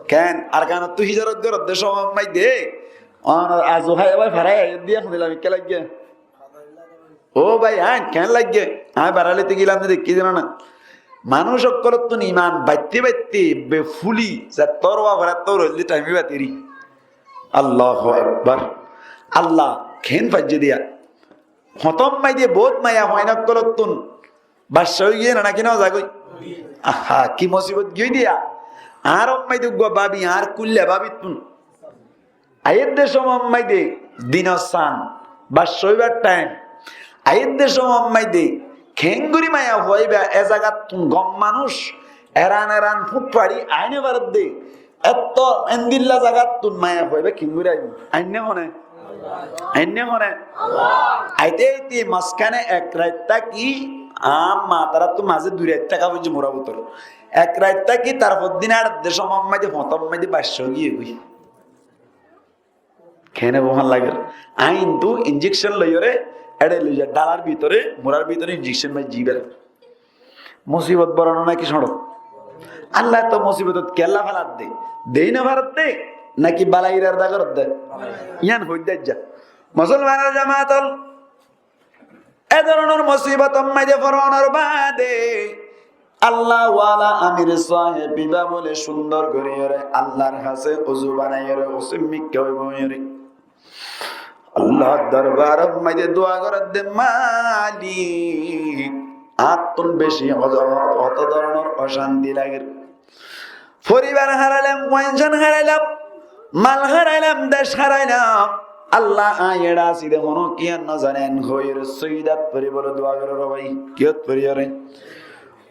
Keén? Arkanottu híjarot goródde cómot maze, onor azu hái bái farai aiyér de, ehón dilla mikká laiggé. Ó bái, aññí keén laiggé? Aññí barailói gílam de, dekí de na. Manúic ókkolottún iman baitte baitte be fúli, ze torwa fora torwa óilde thaimi bateri. Allahu Akbar. Allah keén faijjé diya. Hoñtóm maze bout maiyafuain ókkolottún bacca ói giyé né náki no zagói? Aha, ki musibot giyói diya. Añár ot maze uggwá bábi, añár kúilla bábittún. Aiyér de cómot maze dinor san, bacca óibar thaim. Aiyér de cómot maze keéngorí maiyafua íba e zagattún gom manúic, eran eran fúk fari aái no faredde. Etto endilla zagattún maiyafua íba keéngorí aibó? Ainné hone? Ainné hone? Aite aite mazkáne ek rait táki, añár matarattú mazé dui rait táka foijjé murár bútore. Ek rait táki, tarfor din añár de cómot maze hoñtóm maze bacca ói giyé goi. Keéne bohán lager? Aññí kintu injekcon loiyóre, eçe loiya dhálar bútore, murár bútore injekcon maijjí íbar. Musibot boro né náki cóñço? Allah to musibot ot kiyólla féladde? Deéi no faredde, náki balai iráda goródde? Yían hoóidde aijja. Musolmanor jamaat ol, e dóronor musibot ot maze foronor baade Allah wala amir sáheb íba bóle cúndor goríyore Allar hañsé uzu banaiyóre uzu mikká óibo óiyore Allar dorbaror maze dua gorédde, Malik, añáttún beci hoto, hoto dóronor ocánti lager. Foribar hárailám, fuain san hárailám, mal hárailám, dec hárailám. Allah, aññí eçe así de honó kiyé no zani, en hoiyóre sóidat foribólla dua gorór bái. Kiyót foriyóre?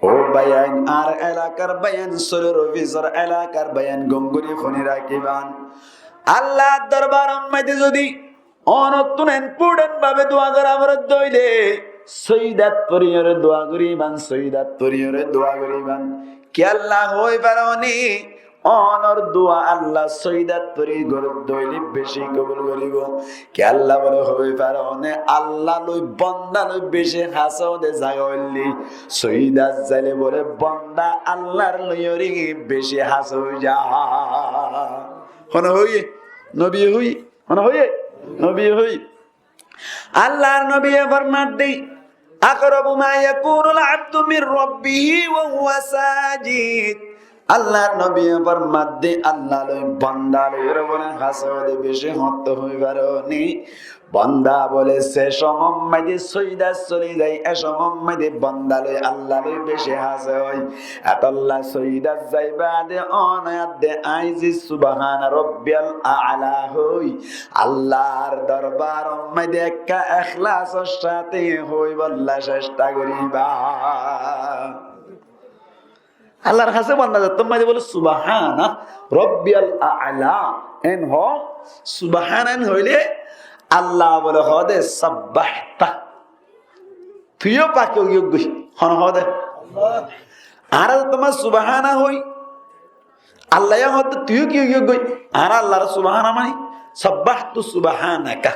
Ó báiyain, añár elakar báiyain, sóilor ofisor elakar báiyain, gom gorí fúni rakíban. Allar dorbaror maze zodi onottún important bábe dua gorá foredde óile, sóidat foriyóre dua goríban, sóidat foriyóre dua goríban. Kiyólla hoói faroné, onor dua Allah sóidat fori goródde óile beci kobul goríbo. Kiyólla bóle hoói faroné, Allah loi bonda loi beci hásó de zaga óile, sóidat zaile bóle bonda Allar loiyóre beci hásó ói za. Hone hoiyé? Nobiye hoiyé. Hone hoiyé? Nobiye hoiyé. Allar nobiye formadde, أقرب ما يكون العبد من ربه وهو ساجد. Allar nobiye formadde, Allah loi bonda loi ere bole hásé óde beci hoñtó hoi faróni. Bonda bole se cómot maze sóidat soli zai, e cómot maze bonda loi Allah loi beci hásé ói. Etolla sóidat zai bade one adde añí ze Subhana Rabbiyal Aala hoi, Allar dorbaror maze ekka ehlasor sáte hoibolla cesta goriba. Allar hásé bonda zattór maze bole Subhana Rabbiyal Aala, en ho, Subhana en hoile Allah bole hóde sabbahta. Tuiyó pak ói giyói goi, hone hóde? Añára zattór maze Subhana hoi, Allah yó hóde tuiyó ki ói giyói goi? Añára Allar Subhana mani, sabbahtu subhanaka.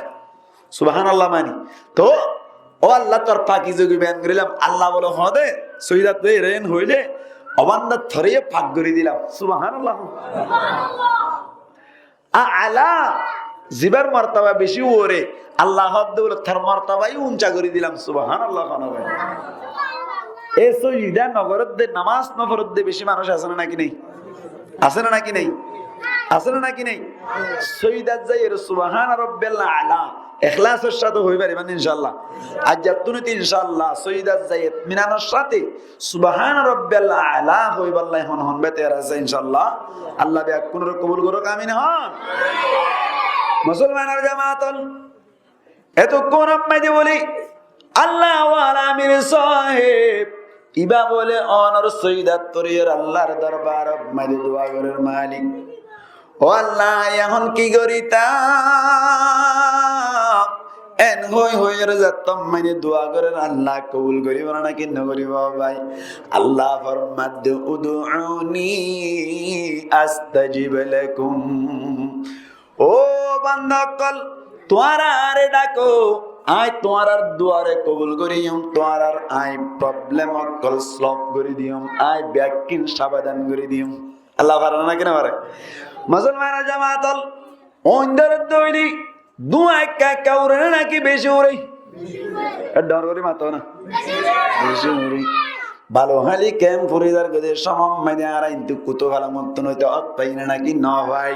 Subhanallah mani. To, ó Allah, tor pakizogi beyan gorílam. Allah bole hóde, sóidat ere en hoile, ó banda, toré yó pak gorí dilam. Subhanallah. Aala, zibar mortaba beci uore, Allah hóde bole, tor mortaba yó unca gorí dilam. Subhanallah, hono bái. E sóidat no goródde, nomás no foródde beci manúic asé né naki nai? Asé né naki nai? Asé né naki nai? Sóidat zai ere Subhana Rabbiyal Aala ehlasor sáte hoi faribá né, inshaAllah? Aijjattún te inshaAllah sóidat zai itminanor sáte Subhana Rabbiyal Aala hoibolla hon hon bái teyar asé, inshaAllah. Allah bekkúnore kobul gorouk, amin hon. Musolmanor jamaat ol, etukkún maze boli, Allah wala Mir Sáheb, iba bole onor sóidat toriyar Allar dorbaror maze dua gorer malik. Ó Allah, ehón ki gorítam? En hoi hoi ere zattór maze dua gorer, Allah kobul goribo né naki no goribo bái? Allah formadde, "Ud'uni astajib lakum." Ó banda ókkol, tuáñra añáre dhako, añí tuáñrar duare kobul gorí diyum, tuáñrar añí problem ókkol solve gorí diyum, añí bekkín samadan gorí diyum. Allah fare né naki no fare? Musolmanor jamaat ol, oindor dóile dua ekka ekka ure né naki beci ure? E dhor gorí mato na. Beci ure. Balo háli kemp furi zar goi de cómot maze añára kintu kutu falamottún óite ot fai né naki no fai?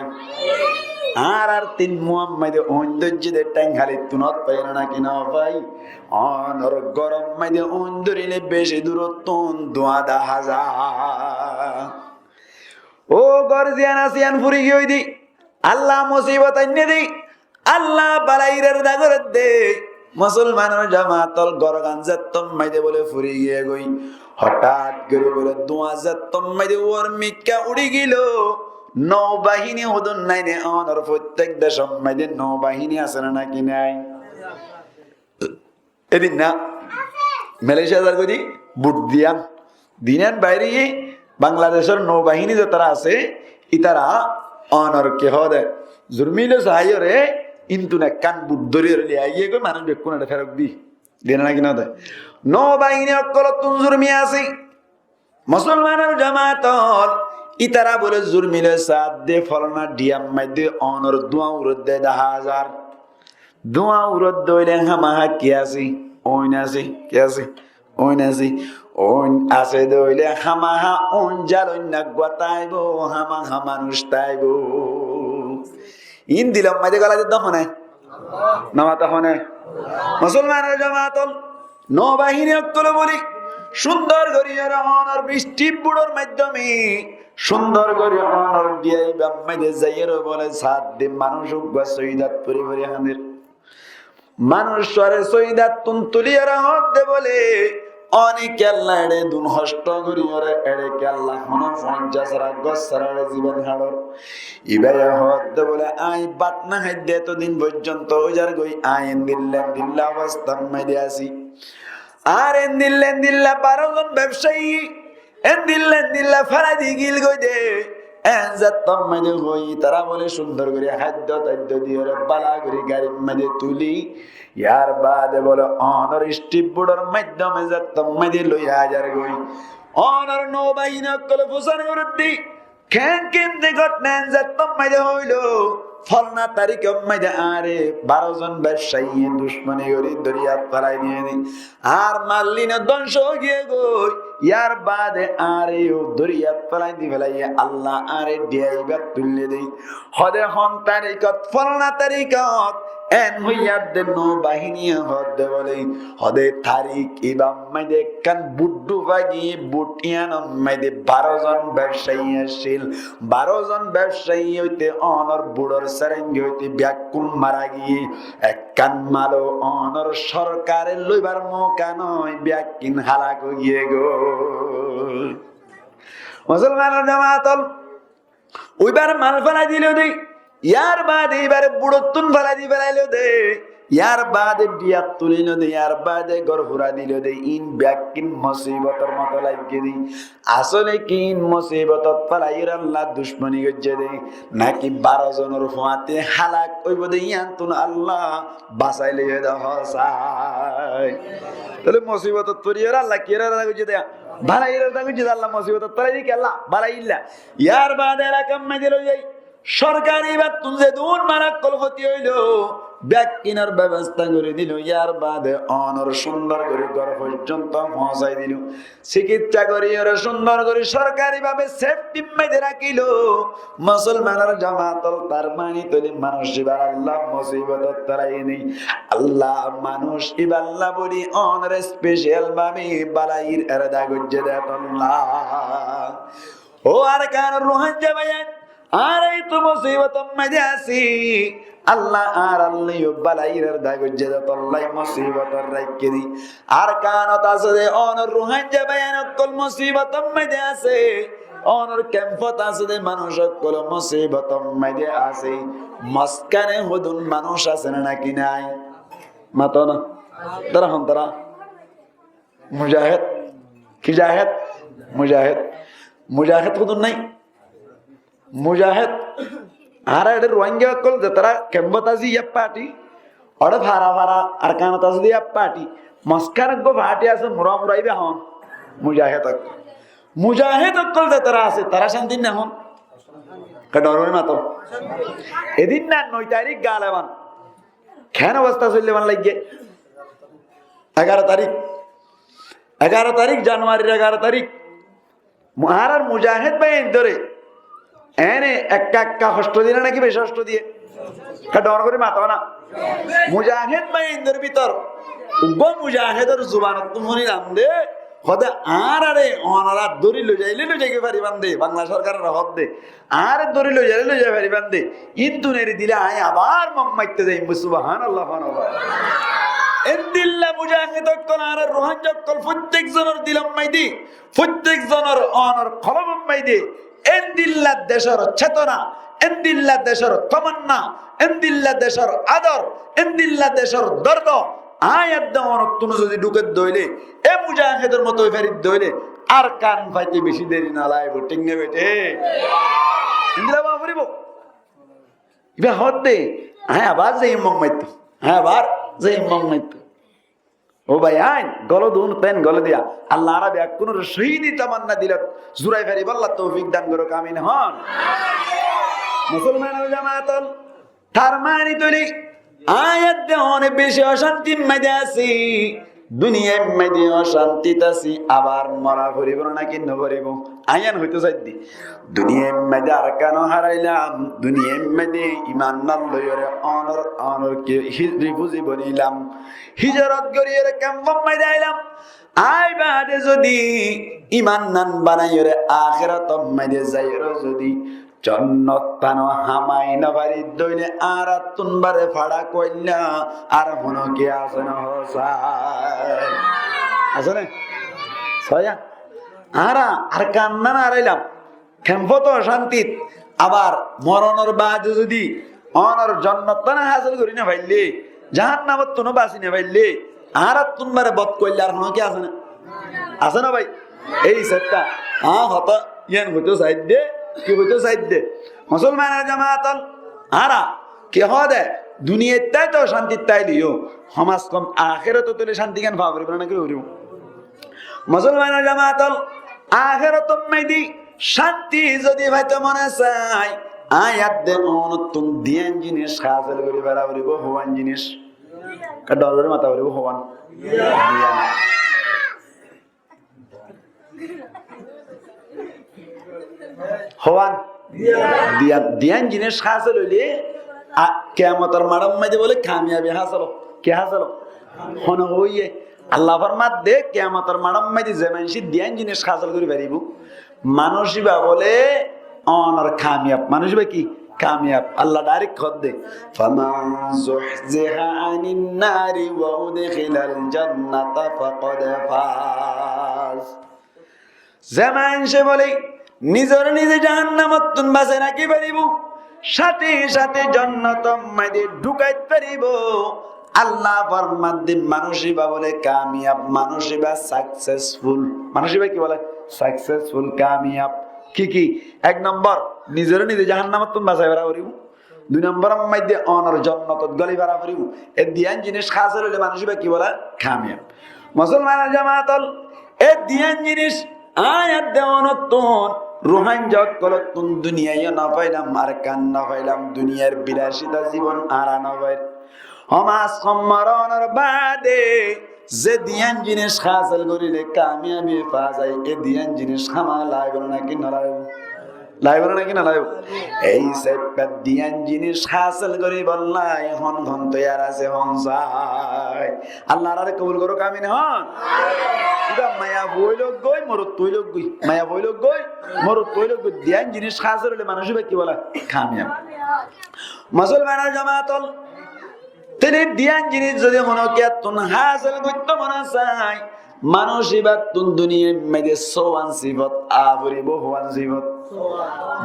Añárar tin muam maze oin dóijje de théng hálittún ot fai né naki no fai? Onor góror maze oin dórile beci durottún dua dahá za. Ó gór ziyán asé yían furi giyói de, Allah musibot ainné de, Allah balairar dagor de. Musolmanor jamaat ol, górgan zettót maze bole furi giyé goi, hotát gorí bole dua zettót maze uor mikká uri giyói. Noubahini hodún nai né? Onor fottek decót maze noubahini asé né naki nai? Edin na Malaysia zar goi de, but diyan. Dinan baire Bangladecor noubahini zetará asé, itará onor ki hoó de, zurmile saiyóre, intun ekkán but dóriyóre loi aiyé goi, manúic bekkún ere ferot di. Diyan naki no de? Noubahini ókkolottún zurmi asé. Musolmanor jamaat ol, itará bole zurmile saádde folana dhiyam maze onor dua urodde dahá zar. Dua urodde óile hámaha ki asé? Oin asé. Ki asé? Oin asé. Oin asé de óile hámaha oin zalon na gua táibo, hámaha manúic táibo. Iín dilor maze gola de de hone? No mata hone? Musolmanor jamaat ol, noubahini ókkole boli, cúndor gorí ore onor bicthip budor maiddome, cúndor gorí onor dhiyaibar maze zaiyóre bole saádde manúic uggúa sóidat fori fori hañder. Manúic uggúare sóidattún tuliyóre hoódde bole, one kiyólla eçe dun hoctho gorí ore, eçe kiyólla hono foóñijja sára gór sára eçe zibon haçor? Ibaye hoódde bole, añí bát no háidde etodin foijjonto ói zar goi, añí endilla endilla obostár maze así. Ar endilla endilla baró zon bebsayi endilla endilla félai di giyói goi de. En zettót maze hoi, itará bole cúndor gorí háiddo táiddo diyóre bála gorí garir maze tuli, yar baade bole onor bicthip budor maiddome zettót maze loi aizar goi. Onor noubahini ókkole fusán gorédde, keén keén de gótna en zettót maze hoilo, Folna tarikor maze añáre baró zon bebsaiye ducmoni gorí doriyat félai diyé de. Añár mal ín dóngco ói giyé goi. Yar baade añáre yó doriyat félai di félaiye Allah añáre dhiyai ibá tuillé de. Hode hon tarikot? Folna tarikot. En hoiyé de noubahiniye hoódde bóle, hode tarik ibár maze ekkán buddhu fagi, buddhu iyánor maze baró zon bebsaiye accíl. Baró zon bebsaiye óite onor buddhur serengi óite beggún mara giyé. Ekkán malo onor sorkare loibar mouka nái, beggín halak ói giyé goi. Musolmanor jamaat ol, uibár mal félai dilo de, yar baade ibáre buddhóttun félai di félailo de, yar baade dhiyat tuliyo de, yar baade gór fura dilo de, ín beggín musibotor moto laiggé de. Asóle ki ín musibotot félaiyoré Allah ducmoni goijjé de, náki baró zonor fuañti halak óibo de, yíanttun Allah basai loiyé de hoó sai. Tóile musibotot foriyoré Allah kiyóre erada goijjé de? Bálaiyóre erada goijjé de Allah, musibotot félai de ki Allah? Bálaiyólla. Yar baade elakar maze loi zai, sorkare ibáttun zedún mara ókkol foti óilo, beggínor bebosta gorí dilo. Yar baade onor cúndor gorí gór foijjonto foóñsai dilo. Sikitsa goríyoré cúndor gorí sorkari bábe sefthir maze rakílo. Musolmanor jamaat ol, tar mani tóile manúic ibáre Allah musibotot félaiye nái. Allah manúic ibálla bóli onor special bábe bálair erada goijjé de tolla. Ó Arkanor Ruáingga báiyain, añára yó to musibotor maze así. Allah añárálla yó bálair erada goijjé de tolla, musibotot raikké de. Arkanot asé de onor Ruáingga báiyain ókkol musibotor maze asé. Onor kempot asé de manúic ókkol musibotor maze asé. Mozkane hodún manúic asé né náki nái? Mato na. Tará hon tará? Mujahed. Ki jahed? Mujahed. Mujahed hodún nái? Mujahed. Añára eçé Ruáingga ókkol zetará kempot así, yá party. Oçé fara fara Arkanot asé de, yá party. Mozkane uggwá party asé, mura mura, ibá hon? Mujahed ókkol. Mujahed ókkol zetará asé, tará cánti né hon? Ke dor gorí mato. Edin na noi tarík galeban. Keén obosta soille ban laiggé? Egaró tarík. Egaró tarík, Januarir egaró tarík. Mu-, añárar mujahed báiyaindóre ene ekka ekka hoctho diyé né náki beci hoctho diyé? Ke dor gorí mato na. Mujahed báiyaindór bútore uggwá mujahedor zubanottún fúnilam de, hoó de, añárare onora dóri loi zaile loi zai faribán de, Bangla sorkarore hoó de, añáre dóri loi zaile loi zai faribán de, íntun eri dile añí abar Mok maitto zaiyum. Subhanallah, subhanallah. Endilla mujahed ókkol añárar Ruáingga ókkol fottek zonor dilor maze, fottek zonor onor kolbor maze endilla decor cetona, endilla decor tamanna, endilla decor ador, endilla decor dordo añí edde onottún zodi dhúke de óile, e mujahedor moto ói fari de óile, Arkan faite beci deri no laibo, thík né beçe? Endilla ówa foribo. Ibá hoó de, añí abar zaiyum Mok maitto, añí abar zaiyum Mok maitto. Ó báiyain, golo dun, ten golo diya. Allah añára beggúnore cóhidi tamanna dilot zurai faribálla toufik dan gorouk, amin hon. Musolmanor jamaat ol, tar mani tóile, añí edde one beci ocántir maze así, duniyair maze ocántit así, abar mora foribo né náki no foribo? Añí yián hoito saidde. Duniyair maze Arkano harailam, duniyair maze iman nan loiyóre onor, onor ki hi-, rifuzi bonilam. Hijrot goríyore kempor maze ailam. Aái baade zodi iman nan banaiyóre ahérator maze zaiyóre zodi jonnot tano hamai no fari de óile añárattún bare fara kuailla ar hono ki asé né hoó sai? Asé né? Soya? Añára Arkan nan harailam. Kempot ocántit, abar moronor baade zodi onor jonnot tana hásil gorí no faille, jahannamottún basi no faille, añárattún bare bot kuailla ar hono ki asé né? Asé né bái? Ei setta, añí hotá yián hoito saidde, ki hoito saidde? Musolmanor jamaat ol, añára ki hoó de, duniyait táito ocántit táileyo, hom az hom ahératot tóile cánti gán fa foribo né náki no foribo? Musolmanor jamaat ol, ahérator maze cánti zodi faito mone sai, Aññí adde ónottún diyan jinis hásil gorí fara foribó, hoán jinis? Ekká dor gorí mata foribó, hoán? Diyan. Hoán? Diyan, diyan jinis hásil óile, a, kiyamotor maçór maze bóle kamiyabi hásil ó. Ki hásil ó? Hone hoiye? Allah formadde, kiyamotor maçór maze ze maincé diyan jinis hásil gorí faribó, manúic íba bóle ónor kamiyab. Manúic íba ki? Kamiyab. Allah dairek hoódde, "فمن زحزح عن النار وأدخل الجنة فقد فاز." Ze maincé bóle nizoré nize jahannamottún basai rakí faribó, sáte sáte jonnotor maze dhukái faribó, Allah formadde manúic íba bóle kamiyab, manúic íba successful. Manúic íba ki bóle? Successful, kamiyab. Ki ki? Ek nombor, nizoré nize jahannamottún basai fara foribó. Dui nombor or maze ónor jonnotot góli fara foribó. E diyan jinis hásil óile manúic íba ki bóle? Kamiyab. Musolmanor jamaat ól, e diyan jinis aññí adde ónottún, Ruáingga ókkolottún duniyai yó no failam, Arkan no failam, duniyar bilacita zibon añára no fair. Hom az hom moronor baade ze diyan jinis hásil goríle kamiyabi fa zai, e diyan jinis hámaha laibo né náki no laibo? Laibo né náki no laibo? Ei saiffat diyan jinis hásil goríbolla hon hon toiyar asé, hon sai? Allah añáráre kobul gorouk, amin hon. Íba maiyafua óilouk goi, morotfua óilouk goi, maiyafua óilouk goi, morotfua óilouk goi, diyan jinis hásil óile manúic íba ki bóle? Kamiyab. Musolmanor jamaat ól, tóile diyan jinis zodi honókiyattún hásil goittó mone sai, manúic íbattún duniyair maze sówan sifot a foribó, hoán sifot?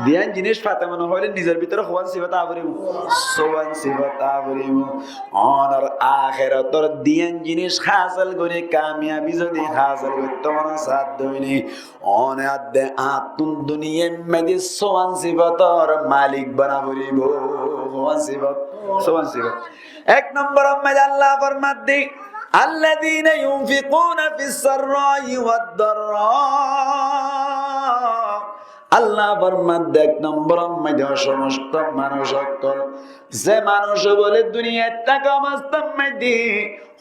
Diyan jinis fate mone hoile nizor bútore hoán sifot a foribó? Sówan sifot a foribó. Ónor ahérotor diyan jinis hásil gorí kamiyabi zodi hásil goittó mone sai de óile, óne adde añttún duniyair maze sówan sifotor malik bana foribó. Hoán sifot? Sówan sifot. Ek nombor or maze Allah formadde, "الذين ينفقون في السراء والضراء." Allah formadde ek nombor or maze ó somosto manúic ókkol, ze manúic bóle duniyait táka obostár maze,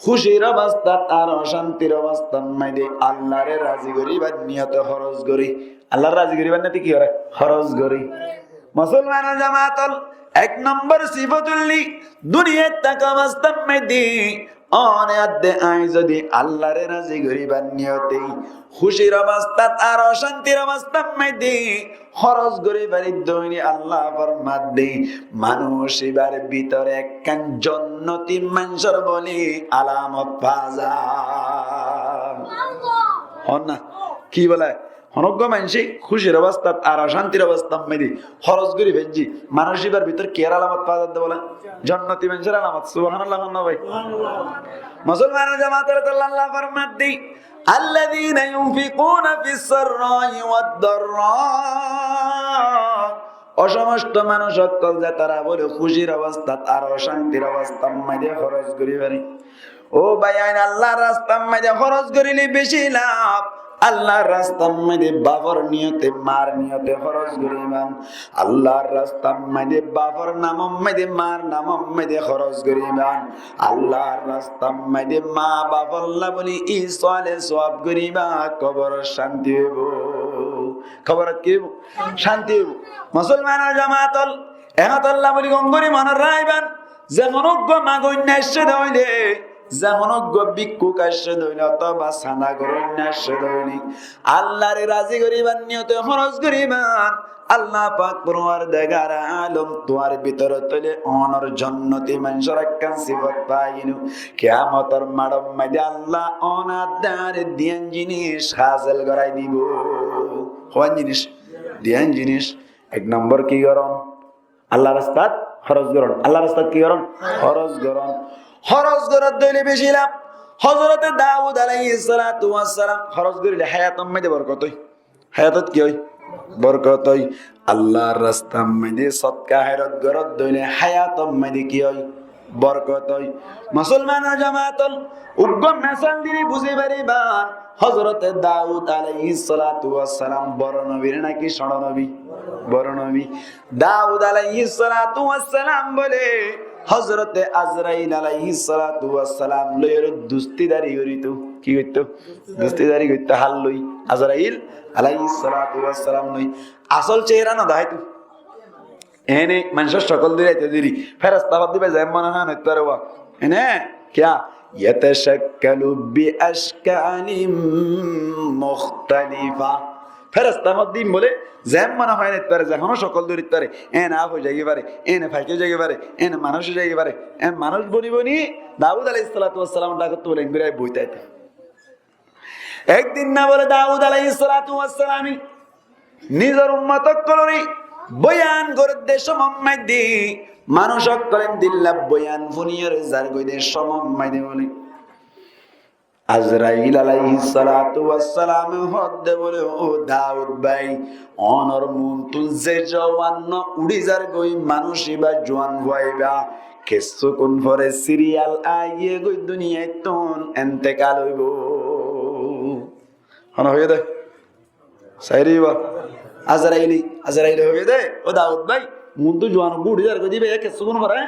kúcir obostát ar ocántir obostár maze Allahré razi goríbar niyote hóros goré. Allahré razi goríbar niyote ki goré? Hóros goré. Musolmanor jamaat ól, ek nombor sifot óilde, duniyait táka obostár maze óne adde aññí zodi Allahré razi goríbar niyote kúcir obostát ar ocántir obostár maze hóros gorí fari de óile Allah formadde manúic íbar bútore ekkán jonnoti maincór bóli alamot fa za. Hon na? Ki bóle? Honóggua maincé kúcir obostát ar ocántir obostár maze hóros gorí faijje, manúic íbar bútore kiyór alamot fa za de bóle? Jonnoti maincór alamot. Subhanallah hon na bái? Musolmanor jamaat ól, Allah formadde, "الذين ينفقون في السراء والضراء." Ó somosto manúic ókkol ze tará bóle kúcir obostát ar ocántir obostár maze hóros gorí fare. Ó báiyain, Allahr rastár maze hóros goríle beci laf. Allahr rastár maze bafor niyote, mar niyote hóros goríban. Allahr rastár maze bafor namor maze, mar namor maze hóros goríban. Allahr rastár maze ma bafolla bóli isole sowab goríba, koborot cánti óibo. Koborot ki óibo? Cánti óibo. Musolmanor jamaat ól, e hotálla bóli gom gorí monot raikban, ze honóggua magoinna aiccé de óile, ze honóggua bíkkuk aiccé de óile, otóba sanda goróinna aiccé de óile, Allahré razi goríbar niyote hóros goríban. Allah pak Forwardigare alom, tuáñr bútore tóile ónor jonnoti maincór ekkán sifot fai giyói. Kiyamotor maçór maze Allah ónare diyan jinis hásil gorai dibo. Hoán jinis? Diyan jinis. Ek nombor ki goron? Allahr rastát hóros goron. Allahr rastát ki goron? Hóros goron. Hóros goron de óile beci laf. Hozrote Dawud aláihis salatu was salam hóros goríle háyator maze borkot ói. Háyatot ki ói? Borkot ói. Allahr rastár maze sodka háirot goron de óile háyator maze ki ói? borkot ói. Musolmanor jamaat ol, uggwá mesal dile buzí faribá, Hozrote Daud alaihissalatu wassalam boro nobi né náki cóñço nobi? Boro nobi. Daud alaihissalatu wassalam bóle Hozrote Azrail alaihissalatu wassalam loi ore dustidari gorito. Ki gorito? Dustidari gorito hár loi? Azrail alaihissalatu wassalam loi. Asol cehera no deháito. Ene manúcor cokol dóri aite dóri, feresta fot diba zeén mone hoó en óit fare ba. Ene kiya? Yatashakkalu bi ashkalin mukhtalifa. Feresta fot dim bóle zeén mone hoó en óit fare, ze hono cokol dóri fare. Ene af ói zai fare, ene faik ói zai fare, ene manúc ói zai fare. En manúc boni boni Daud alaihissalatu wassalam dhakot bóle engori boi táito. Ek din na bóle Daud alaihissalatu wassalame nizor ummot ókkolore boyan goredde cómot maidde, manúc ókkol endilla boyan fúniyore zargoi de cómot maidde bóle Azrail alaihissalatu wassalame hoódde bóle, "Ó Daud bái, onor muntun ze juwan no uçí zargoi manúc iba juwan fua iba, kessúkun fore siriyal aiyé goi duniyaittun entekal óibo." Hone hoiyé dé? Sairiba. Azraile, Azraile hoiyé dé, "Ó Daud bái, muntun juwan uggwá uçí zargoi de iba, e kessúkun fore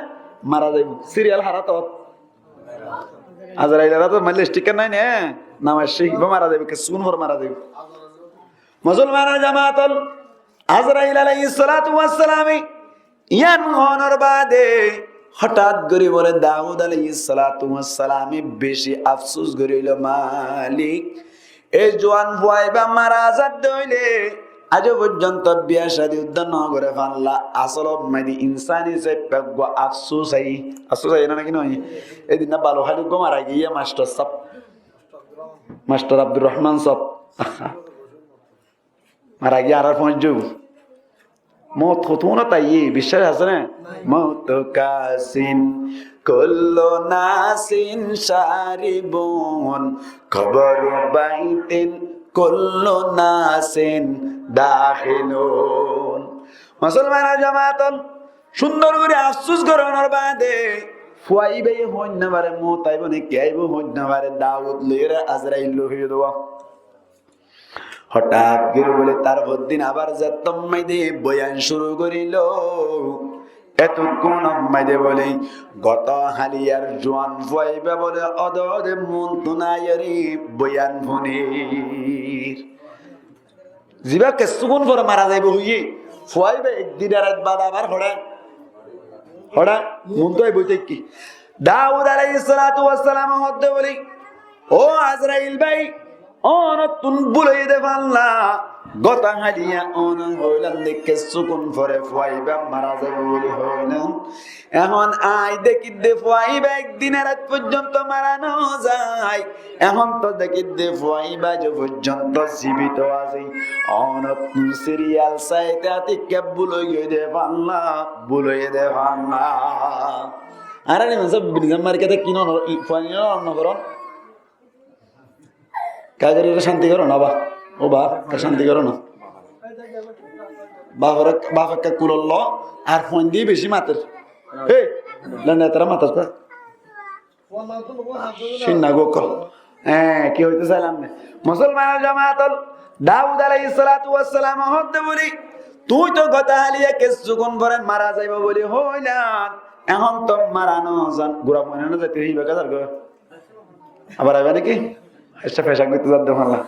mara zaibo. Siriyal hár ot?" Azrail ore to maille stikar nai né, na maicce, iba mara zaibo, kessúkun fore mara zaibo. Musolmanor jamaat ol, Azrail alaihissalatu wassalame yián honor baade hotát gori bóle Daud alaihissalatu wassalame beci afsus gori hoilo, "Malik, e juwan fua iba mara zadde óile aijjó foijjonto biya cadi uddá no gore falla, asol maidde insani saiffá uggwá afsus ai." Afsus ai na náki no? Edin na Baluhali uggwá mara giyé mastor sab, mastor Abdur Rohman sab. Mara giyé, añárar foñs zaibo. Mout hoto no táiye, biccác asé né? Mout kasin kullu nasin sharibun, kabru baitin kullu nasin dakhilun. Musolmanor jamaat ol, cúndor gori afsus goronor baade fua ibaye hoóin no fare, mout aibo né ki aibo hoóin no fare, Daud loiyóre Azrail loi hoiyé dé. Hotát gori bóle tar foddin abar zettót maidde boyan cúru gorílo. Etukkún maidde bóle goto haliyar juwan fua iba bóle óde óde muntun aiyóre boyan fúner. Ziba kessúkun fore mara zaibo hoiyé, fua iba ek din ek rait baade abar hoçé, hoçé muntun aibói táikke. Daud alaihissalatu wassalame hoódde bóle, "Ó Azrail bái, onottún bul óiye dé falla. Goto haliya one hoilan dé kessúkun fore fua iba mara zaibo buli hoilan. Ehón añí dekír dé fua iba ek din ek rait foijjonto mara no zai. Ehón to dekír dé fua iba aijjó foijjonto zibito asé. Onottún siriyal saite saite kiyá bul ói giyé dé falla, bul óiye dé falla." Añárar imam sáb Bini Zammar kiyá ki no, fua no, no goron. Kagori re cánti goró na ba? Ó ba, ka cánti goró na. Baf ore, baf ekka kulollo, ar fuain di beci mater. He, lende tara matas pa. Cinna gokko. Eh, ki hoito sailam ne? Musolmanor jamaat ol, Daud alaihissalatu wassalam hoódde bóle, "Tuñí to goto haliya kessúkun fore mara zaiba buli hoilan, ehón to mara no zan." Gura fuain no zaito, iba ka zargoi. Abar aiba náki? Aicca, fecaf goitté zadde falla.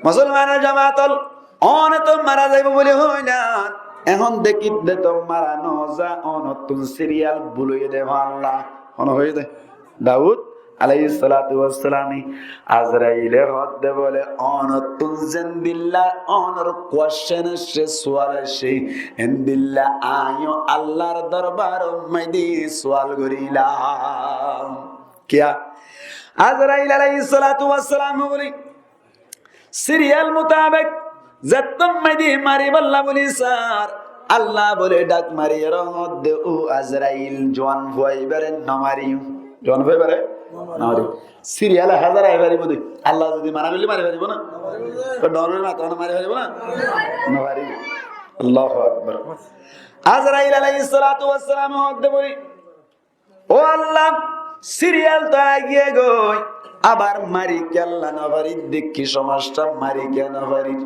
Musolmanor jamaat ol, one to mara zaibo buli hoilan, ehón dekír dé to mara no za, onottún siriyal bul óiye dé falla. Hone hoiyé dé? Daud alaihissalatu wassalame. Azraile hoódde bóle, "Onottún zendilla onor question aiccé, sual aiccé, endilla añíyo Allar dorbaror maidde sual gorílam." Kiyá? Azrail alaihissalatu wassalam bóle, siriyal mutabek zettót maidde maribálla buli sar, Allah bóle dhak mariyóre hoódde, "Ó Azrail, juan fua ibáre no mariyo." Juan fua ibáre no mariyo. Siriyal ek házar ai faribó dé. Allah zodi mana goille mari faribó na? To dor goille mari faribó na? No faribó. Allahu Akbar. Azrail alaihissalatu wassalam hoódde bóle, Ó Allah, siriyal to aigiyé goi, abar mari kiyólla no farir, dekki somosya, mari kiyólla no farir.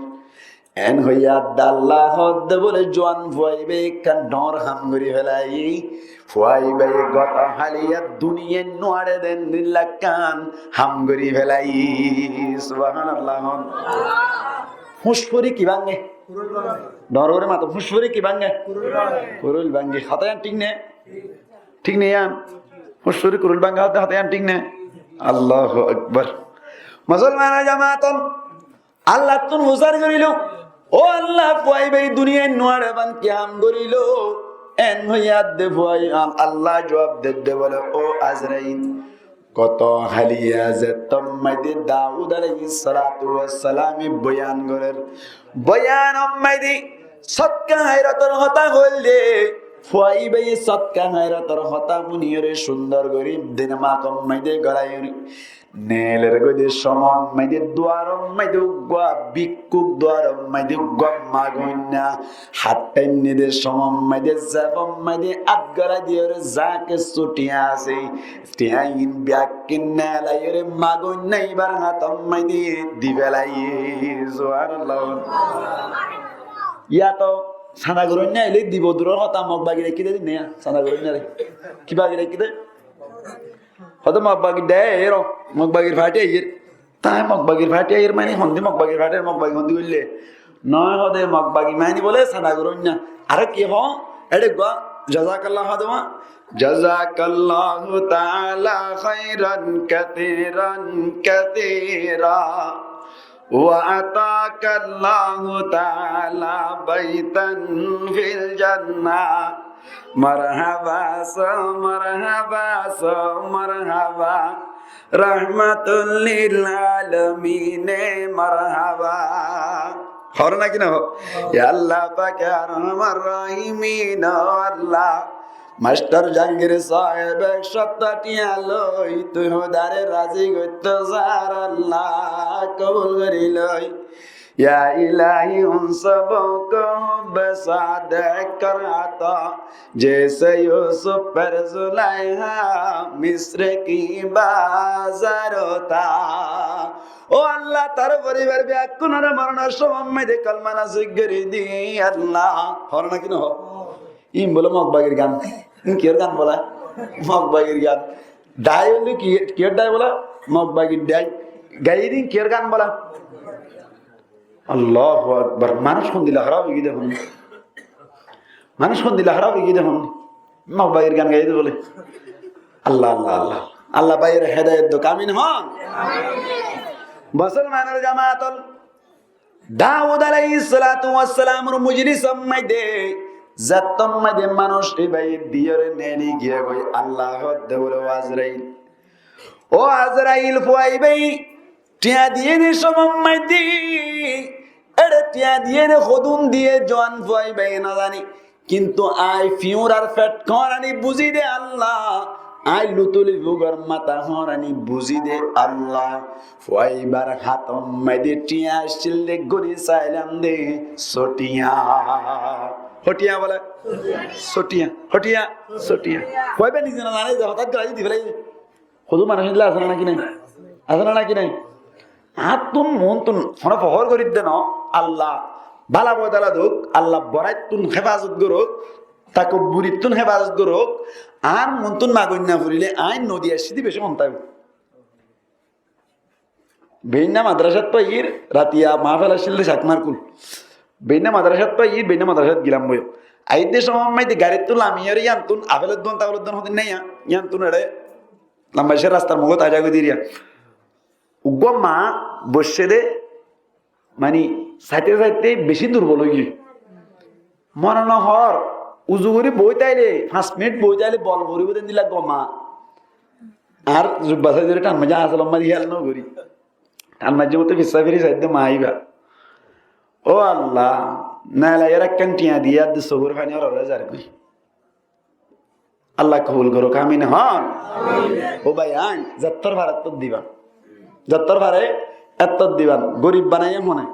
En hoiyé de Allah hoódde bóle, juan fuaibá ye ekkán dhoóñr ham gorí félaiye. Fuaibá ye goto háliya duniyait nuaçé de endilla ekkán ham gorí félaiye. Subhánallah. Fúñs fori ki báñge? Dhoóñr gorí mato, fúñs fori ki báñge? Kuroil báñge. Hotá yían thík né? Thík né yían? Fúñs fori kuroil báñge hoódde hotá yían thík né? Allahu Akbar. Musolmanor jamaat ol, Allattún fusár gorílou. Ó Allah, fuaibá ye duniyait nuaçé báñgi ham gorílou. En hoiyé de fuaibá, Allah juab dedde bóle, ó Azrail, goto háliya zettót maze Daud aláihis salatu wassalame boyan gorér, boyanor maze sodka háirotor hotá hoilde, fuaibá ye sodka háirotor hotá fúniyóre cúndor gorí dimakor maze goláiyóre Neelor goi de somot maze duaror maze uggwá bikkúk, duaror maze uggwá magoinna, hát thainne de somot maze zefor maze hát golai diyóre za kessú thiañ asé, thiañin beggín neelaiyóre magoinna ibar hátor maze di félaiye. Subhánallah. Yáto sanda goróinna aile dibo duror hotá, Mog bagi raikkí de, din ne yá, sanda goróinna re. Ki bagi raikkí de? Hoóde Mog bagir de aiyér, Mog bagir fathi aiyér. Te Mog bagir fathi aiyér mani hondi, Mog bagir fathi, Mog bagi hondi goille? Noó, hoóde Mog bagi mani bóle sanda goróinna. Aró ki hoó? Eçé gua, jazakallah hoóde ma. جزاك الله تعالى خيرا كثيرا كثيرا وأعطاك الله تعالى بيتا في الجنة. Marhaba, so marhaba, so marhaba. Rahmatul lil alamine marhaba. Hoór né ki no hoór? Ya Allah pak, ya Arhamar Rahimin, ó Allah. Mastor Jahangir sáheb ek cót thiañ loi tui Hódare razi goittó zar, Allah kobul gorí loi. یا الہی ان سبوں کو حب صادق کر عطا، جیسے یوسف پر زلیخا مصر کی بازار ہوتا۔ Ó Allah, tar foribar beggúnore moronor somot maze kolima nosib gorí di, Allah. Hoór né ki no hoór? Ín bóle Mog bagir gan. Ín kiyór gan bóle? Mog bagir gan. Dhai óile ki, kiyór dhai bóle? Mog bagir dhai. Gaiyé de ín kiyór gan bóle? Allahu Akbar. Manúic hondilla hóraf ói giyé de hon. Manúic hondilla hóraf ói giyé de hon. Mog bagir gan gaiyé de bóle. Allah, Allah, Allah. Allah báiyor hedayot douk. Amin hon. Musolmanor jamaat ol, Daud aláihis salatu wassalamor mojlisor maze, zettót maze manúic ibáye diyóre neeli giyé goi, Allah hoódde bóle, ó Azrail, ó Azrail, fuaibáye thiañ diyé né somot maze, eçé thiañ diyé né hodún diyé, juan fuaibáye no zane. Kintu añí fiúñrar fet hoórani buzí de Allah, añí lutuli fugor mata hoórani buzí de Allah. Fuaibar hátor maze thiañ accíl de, gúni sailam de só thiañ. Hó thiañ bóle? Só thiañ. Hó thiañ? Só thiañ. Fuaiba nize no zane de, hotát gorí di félaiye. Hodún manúic endilla asé né naki nai? Asé né naki nai? Añáttun muúntun hono fohór gorídde no, Allah bála bodola douk, Allah boráittun héfazot gorouk, takobburittun héfazot gorouk, añár muúntun magoinna furile añí nodi aiccí de beci hon táibo. Beinna madrasat faiyír, ratiya mahfel accíl de Cakmar kul. Beinna madrasat faiyír, beinna madrasat gilam boiyó. Aiyér de somot maze garittú lamiyóre yíantun afelor duan, tafelor duan hodin naiya, yíantun eçé lamba icá rastar mugót aza goi diriya. Uggúa ma boiccé de, mani, saite saite beci durbol ói giyé. Mone no hoór, uzu gorí boói táile, fañs minit boói táile bol foribó de endilla uggúa ma. Ar zubba sai dóri than maijjé, añsal ot maijjé hiyal no gorí. Than maijjé mottó fissá firi saidde ma ibá. Ó Allah, neelaiyoré ekkán thiañ diyé, adde sógor faní ór ór zar goi. Allah kobul gorouk, amin hon. Ó bái, ain zettór fare ettór diban. Zettór fare ettór diban. Gorib banaiyé hone?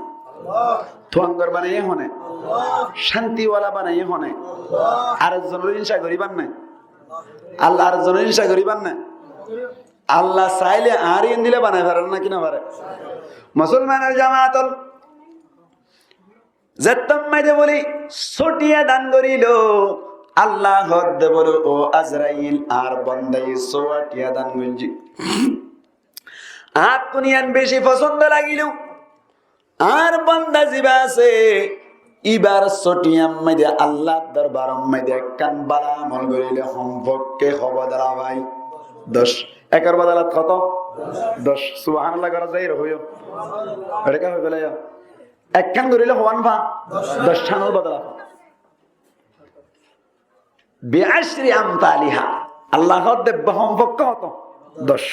Tuangor banaiyé hone? Cántiwala banaiyé hone? Ar ekzonor insa goriban nai? Allah ar zono ílsa goríbar na. Allah saáile añáre endilla banai fare né ki no fare? Musolmanor jamaat ol, zettót maze bóli sótiya dan gorílo, Allah hoódde bóle, "Ó Azrail, añár bandaye sótiya dan goijjé. Añáttu yián beci fosóndo lagiló. Añár banda ziba asé, íbar sótiyar maze Allar dorbaror maze ekkán bála amol goríle hom fokke hó bodola fai?" Doc. Ekor bodolat hoto? Doc. Subhanallah gorá zaiyóre hoiyó. Ekkán goríle hoán fa? Doc. Doc hánor bodola fa. Bi ashri amtaliha. Allah hoódde hom fokke hoto? Doc.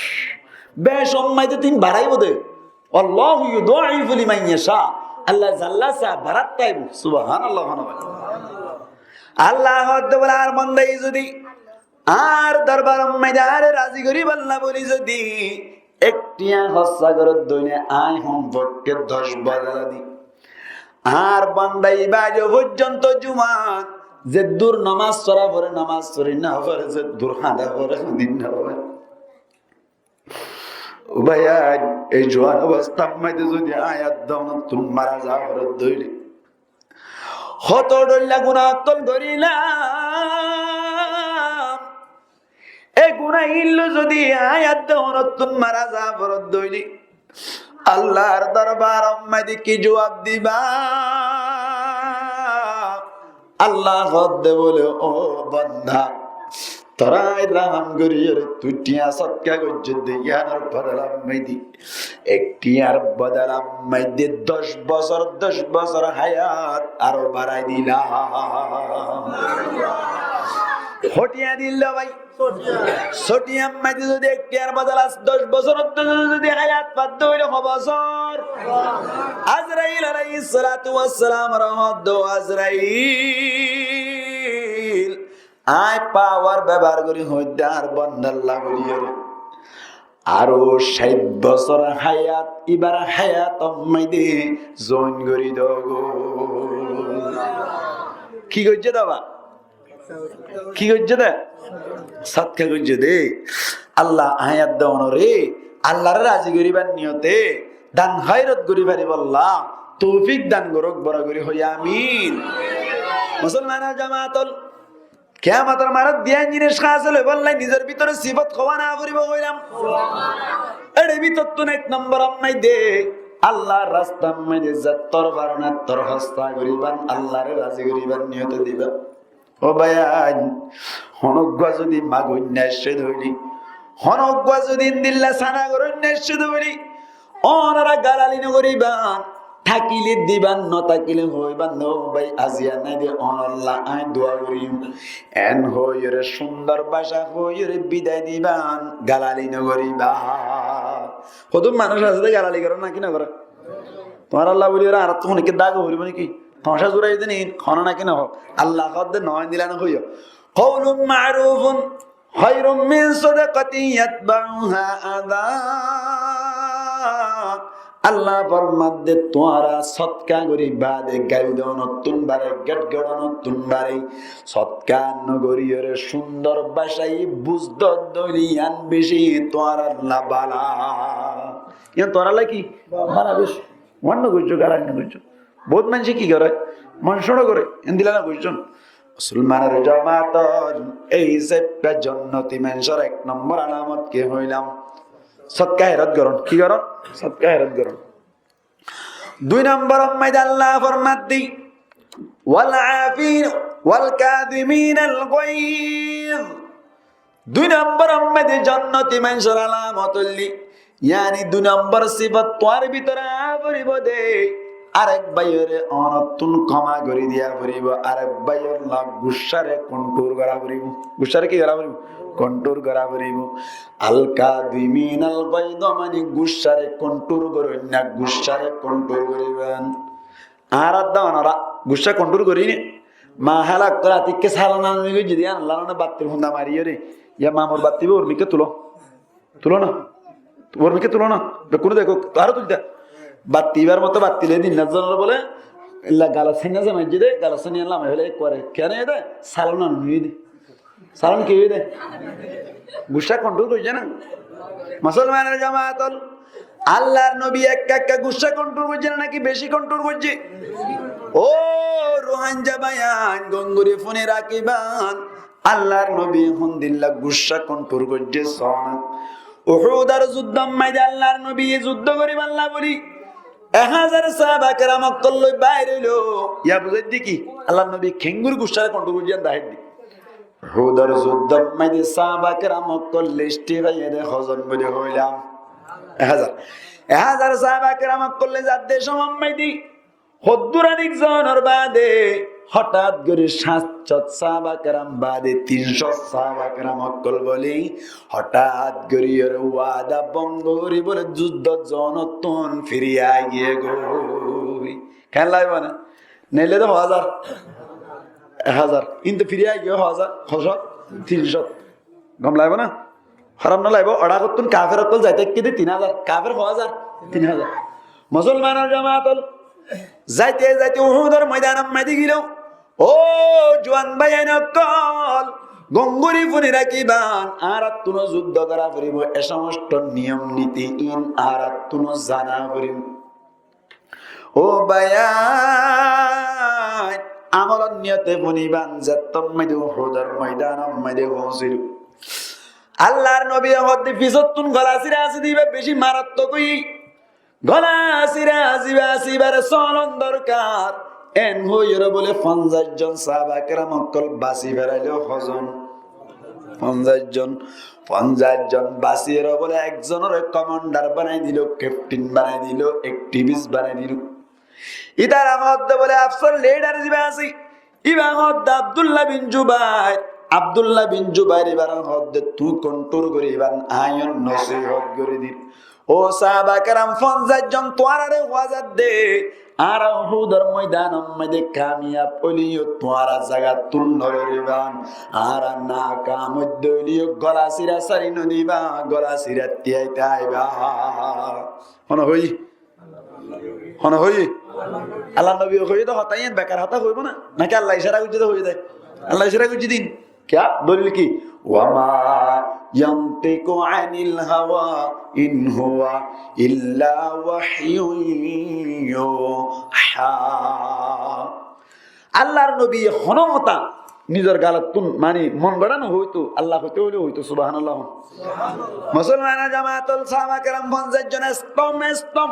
Bec ommaide tin baraibó de. Wallahu yudaifu liman yasha. Allah zalla sa barat taibo. Subhanallah. Allah hoódde bóle, añár bandaye zodi añár dorbaror maze añáre razi goríballa bóli zodi ek tiya hóssa goródde óile añí hom fokke doc bodola di. Añár banda ibá aijjó foijjonto juwan, zeddur nomaz fora fore nomaz fori no fare, zeddur hañda fore hañdi no fare. Ó bái, añí ei juwan obostár maze zodi añí addunottún mara za foredde óile, hoto dhoilla guná okkol gorílam, e guná illó zodi añí addunottún mara za foredde óile, Allar dorbaror maze ki juwab diba? Allah hoódde bóle, "Ó banda, toré rahám goríyore tui tiya sodka goijjé de, yíanor bodolar maze ek tiyar bodolar maze doc bosór, doc bosór háyat aró barai dilam." Hó tiya dil de bái. Sótiyar maze zodi ek tiyar bodola doc bosór, doc bosór zodi háyat fadde óile hó bosór? Azrail alaihissalatu wassalam hoódde, "Ó Azrail, añí pawar bebohár gorí hoódde añár bandalla goríyore aró cáit bosór háyat, íbar háyator maze zoin gorí do goi." Ki goijjé de bá? Ki goijjé de? Sodka goijjé de. Allah añí addunoré Allaré razi goríbar niyote dan háirot gorí faribálla toufik dan gorouk, boro gorí hoiyó amin. Musolmanor jamaat ol, kiyamotor moidanot diyan jinis hásil óibálla nizor bútore sifot hoó no foribó hoilam. Ére bútottún ek nombor maze Allar rastar maze zettór faron ettór hóssa goríba, Allaré razi goríbar niyote diba. Ó bái, añí honóggua zodi magoinna aiccé de óile, honóggua zodi endilla sana goróinna aiccé de óile, ónora galali no goríba, tákile diba, no tákile hoiba, "Ó bái, aijja nái de, ónolla añí dua goijjum." En hoiyóre, cúndor báca hoiyóre bidai diba, galali no goríba. Hodún manúic asé de galali goré né ki no goré? Tuáñralla bóli añárattú honikka dage foribó né ki? Tamacá zurai de né, hono né ki no hoó? Allah hoódde no, endilla no hoiyó. Qaulun ma'rufun khairun min sadaqatin yatba'uha adha. Allah formadde tuáñra sodka gorí bade gail donottún bare, get gonottún bare, sodka no goríyore cúndor bácai buz dodde óile yián beci tuáñralla bála. Yián tuáñralla ki? Bála beci. Wán no goijjó, galali no goijjó. Bout maincé ki goré? Manúic óre goré, endilla no goijjón. Musolmanor jamaat ol, ei hísafe jonnoti maincór ek nombor alamot ki hoilam? Sodka háirot gorón. Ki gorón? Sodka háirot gorón. Dui nombor maze Allah formadde, "Wal afin wal kadhimin al ghaidh." Dui nombor maze jonnoti maincór alamot óilde, yáni dui nombor sifot tuáñr bútore aá foribó de. Arek báiyore ónottún kóma gorí diya foribó, arek báiyolla guccáre kontrol gorá foribó. Guccáre ki gorá foribó? Kontrol gorá foribó. Al kadhimin al ghaidh mani guccáre kontrol goróinna, guccáre kontrol goríba. Añára de ónora guccá kontrol gorí né. Mahála ókkol atikká salon anoni goijjé de, yían lói batti funda mariyóre, yá mamur batti bá urmikká tuló. Tuló na. Urmikká tuló na. Bekkúne dekó, aró tulta. Batti ibár moto batti loi din na zonor bóle, illa galo sainna zamaijjé de, galo sainna lamai félai ekkuare. Kiyá de? Salon anoni de. Saron ki óiye de? Guccá kontrol goijjé na? Musolmanor jamaat ol, Allar nobi ekka ekka guccá kontrol goijjé na naki beci kontrol goijjé? Ó Ruáingga báiyain, gom gorí fúni rakíban, Allar nobi hondilla guccá kontrol goijjé sóna. Uhudor zuddór maze Allar nobi zuddó goríballa buli ek házar sáhaba keram ókkol loi bair óilo. Yá buzái de ki? Allar nobi keéngorí guccáre kontrol goijjé yián dahái de. Uhudor zuddór maze sáhaba keram ókkol listi faiyé de hozon buli hoilam? Ek házar. Ek házar sáhaba keram ókkol loi zadde cómot maze hoddúr anik zonor baade hotát gorí háñt cót sáhaba keram baade tin cót sáhaba keram ókkol buli hotát gorí ore wada bong gorí buli zuddór zonottún firi aigiyé goi. Keén laibo na? Neille de ho házar? Ek házar. Kintu firi aigiyé ho házar? Ho cót? Tin cót. Gom laibo na? Háraf no laibo? Oçákottún kafer ókkol zaite ki de tin házar. Kafer ho házar? Tin házar. Musolmanor jamaat ol, zaite zaite Uhudor moidanor maze gilo. Ó juan báiyain ókkol, gom gorí fúni rakíban, añárattún ó zuddó gorá foribo, e somosto niyom niti in añárattún ó zana foribo. Ó báiyain, amolor niyote fúniban, zettót maze Uhudor moidanor maze foóñsilo. Allar nobi hoódde fisottún gola sira asé de, ibá beci marattok óiye. Gola sira asé, ibá asé, ibáre solon dorkar. En hoiyóre bóle fonzaic zon sáhaba keram ókkol basi felailo. Hozon? Fonzaic zon. Fonzaic zon basiyóre bóle ekzonoré komandar banai dilo, keftin banai dilo, ekthibis banai dilo. Ítara hoódde bóle afsor, lidar zibá asé, ibá hoódde Abdullah bin Jubair. Abdullah bin Jubair ibáre hoódde, tuñí kontrol gorí ibár aññí nosihot gorí dir. Ó sáhaba keram, fonzaic zon tuáñrare hoó zadde, añára Uhudor moidanor maze kamiyab óileyo tuáñra zagattún no loriban, añára nakam óidde óileyo gola sira sári no diba, gola sira tiyai taiba. Hone hoiye? Hone hoiye? Allar nobi hoiye de hotá, yián bekar hotá hoibo na? Naki Allah icára goijjé de hoiye de? Allah icára goijjé de. Kiyá? Dolil ki? وما ينطق عن الهوى إن هو إلا وحي يوحى. Allar nobi hono hotá nizor galottún, mani, mon goçá no hoito, Allah hoito hoile hoito. Subhanallah. Musolmanor jamaat ol, sáhaba keram fonzaic zon estom estom.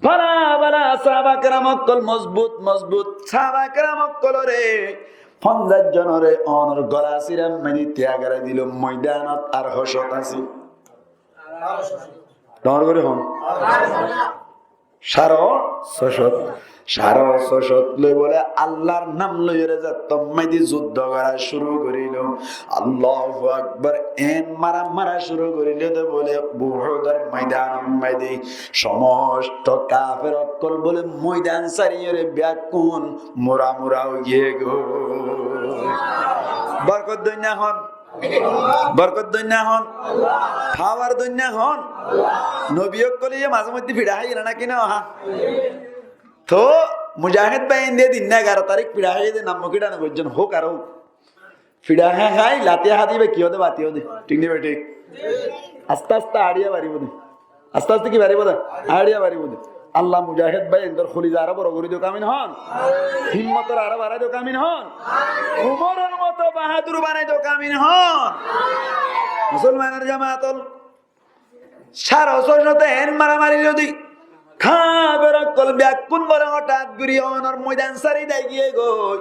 Bála bála sáhaba keram ókkol, mozbut mozbut sáhaba keram ókkolore, fonzaic zonoré onor gola sira maze tiya gorí dilo, moidanot ar ho cót asé? Dóñr gorí hoón. Sáre só cót. Sáre só cót loi bóle Allar nam loiyóre zettót maze zuddó gorá cúru gorílo. Allahu Akbar. En mara mara cúru gorílo de bóle Uhudor moidanor maze. Somosto kafer ókkol bóle moidan sáriyóre beggún mura mura ói giyé goi. Borkot dóinna hoón? Borkot dóinna hoón? Fawar dóinna hoón? Nobi ókkole yó maze moidde fiçá háiye né naki no há? Toóu mujahéd báiyain de dinna egaró tarík fiçá háiye de, nam kiçá no goijjón, hók ar hók. Fiçá hái hái lati há de, ibá ki ó de, bati ó de. Thík né bethík? Asté asté añçiya baribó de. Asté asté ki baribó de? Añçiya baribó de. Allah mujahéd báiyaindor holiza aró boro gorí douk, amin hoón. Himmotor aró barái douk, amin hoón. Umoror moto bahadur banai douk, amin hoón. Musolmanor jamaat ol, sáre só cóte en maramari zodi kafer ókkol beggún bóle hotát gorí onor moidan sári dai giyé goi,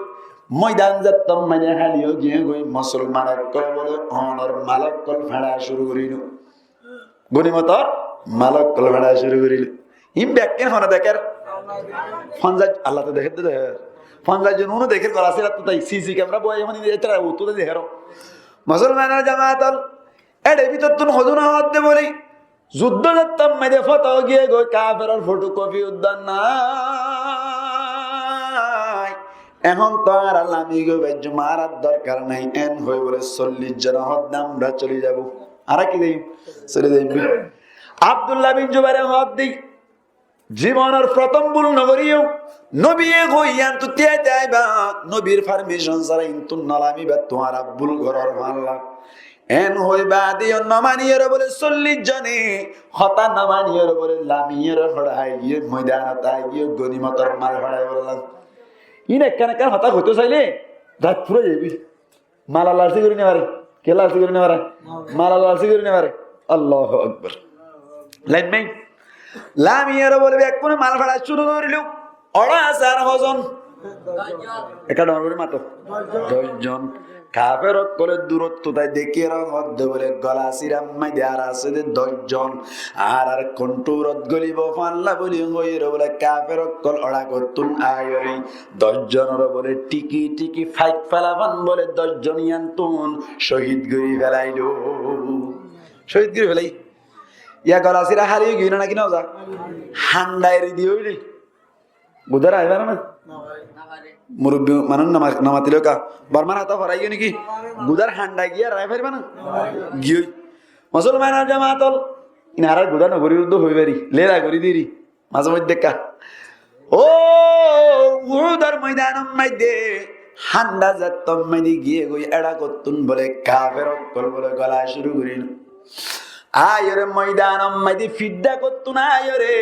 moidan zettót maze háli ói giyé goi, musolman ókkol bóle onor mal ókkol feñça cúru gorí dilo. Gonimotor mal ókkol feñça cúru gorí dilo. Iín beggín hone dekér? Fonzaic, Allah to dekér de, dekér. Fonzaic zon uno dekér, gola sira to tái, sisi kemera boiye, hone ítara uttú de dekér. Musolmanor jamaat ol, Éçe bútottún hozún hoódde bóli, zuddó zettót maze fóta giyé goi, kaferor fotokofi uddán nái. Ehón toó añára lami goi baijjum, añárar dorkar nái. Eén hoi bóle sollic zon hoódde añára soli zaibou. Añára ki zaibou? Soli zaibou. Abdullah bin Zubaire hoódde, Zibonor frotom bul no goríyo. Nobiye hoi, "Yiántu tiyai tiyai ba, nobir farmicon sára intú no lamiba, tuáñra bul gorór fálla." En hoi baade yó no maniyóre bóle sollic zone hotá no maniyóre bóle lamiyóre hoçai giyé, moidanot ai giyé, gonimotor mal hoçai bolla. Ín ekkán ekkán hotá hoitó sailé rait fúrai zaibói. Mala lalsi gorí no fare. Kiyá lalsi gorí no fare? Mala lalsi gorí no fare. Allahu Akbar. Laimai. Lamiyóre bóle bekkúne mal fara cúru gorílo. Óra asé ar hozon? Ekká dhoóñr gorí mato. Doc zon. Kafer ókkole durottu tái dekíyore hoódde bóle gola siramma de ar asé de doc zon. Ar ar konthúrot gólibo fálla bóli hoiyóre bóle kafer ókkol óra kottún aiyóre doc zonore bóle thiki thiki faik félafan bóle doc zon yíanttún cóhid gorí félailó. Cóhid gorí félai. Yá gola sira háli ói giyói né náki no za? Handai ri diyé óile. Gudár ai fare na? Murubbi manúic no ma-, no matilé ká. Bormar hotá forai giyói né ki? Gudár handai giyé ar ai faribo na? Giyói. Musolmanor jamaat ol, inarár gudár no gorí uddú hoi fari, lela gorí diri. Mazé moiddé ekká. Ó, Uhudor moidanor maidé, hánda zettór maidé giyé goi, eçakottún bóle kafer ókkol bóle gola cúru goríl. Aiyóre moidanor maidé fidda kottún aiyóre,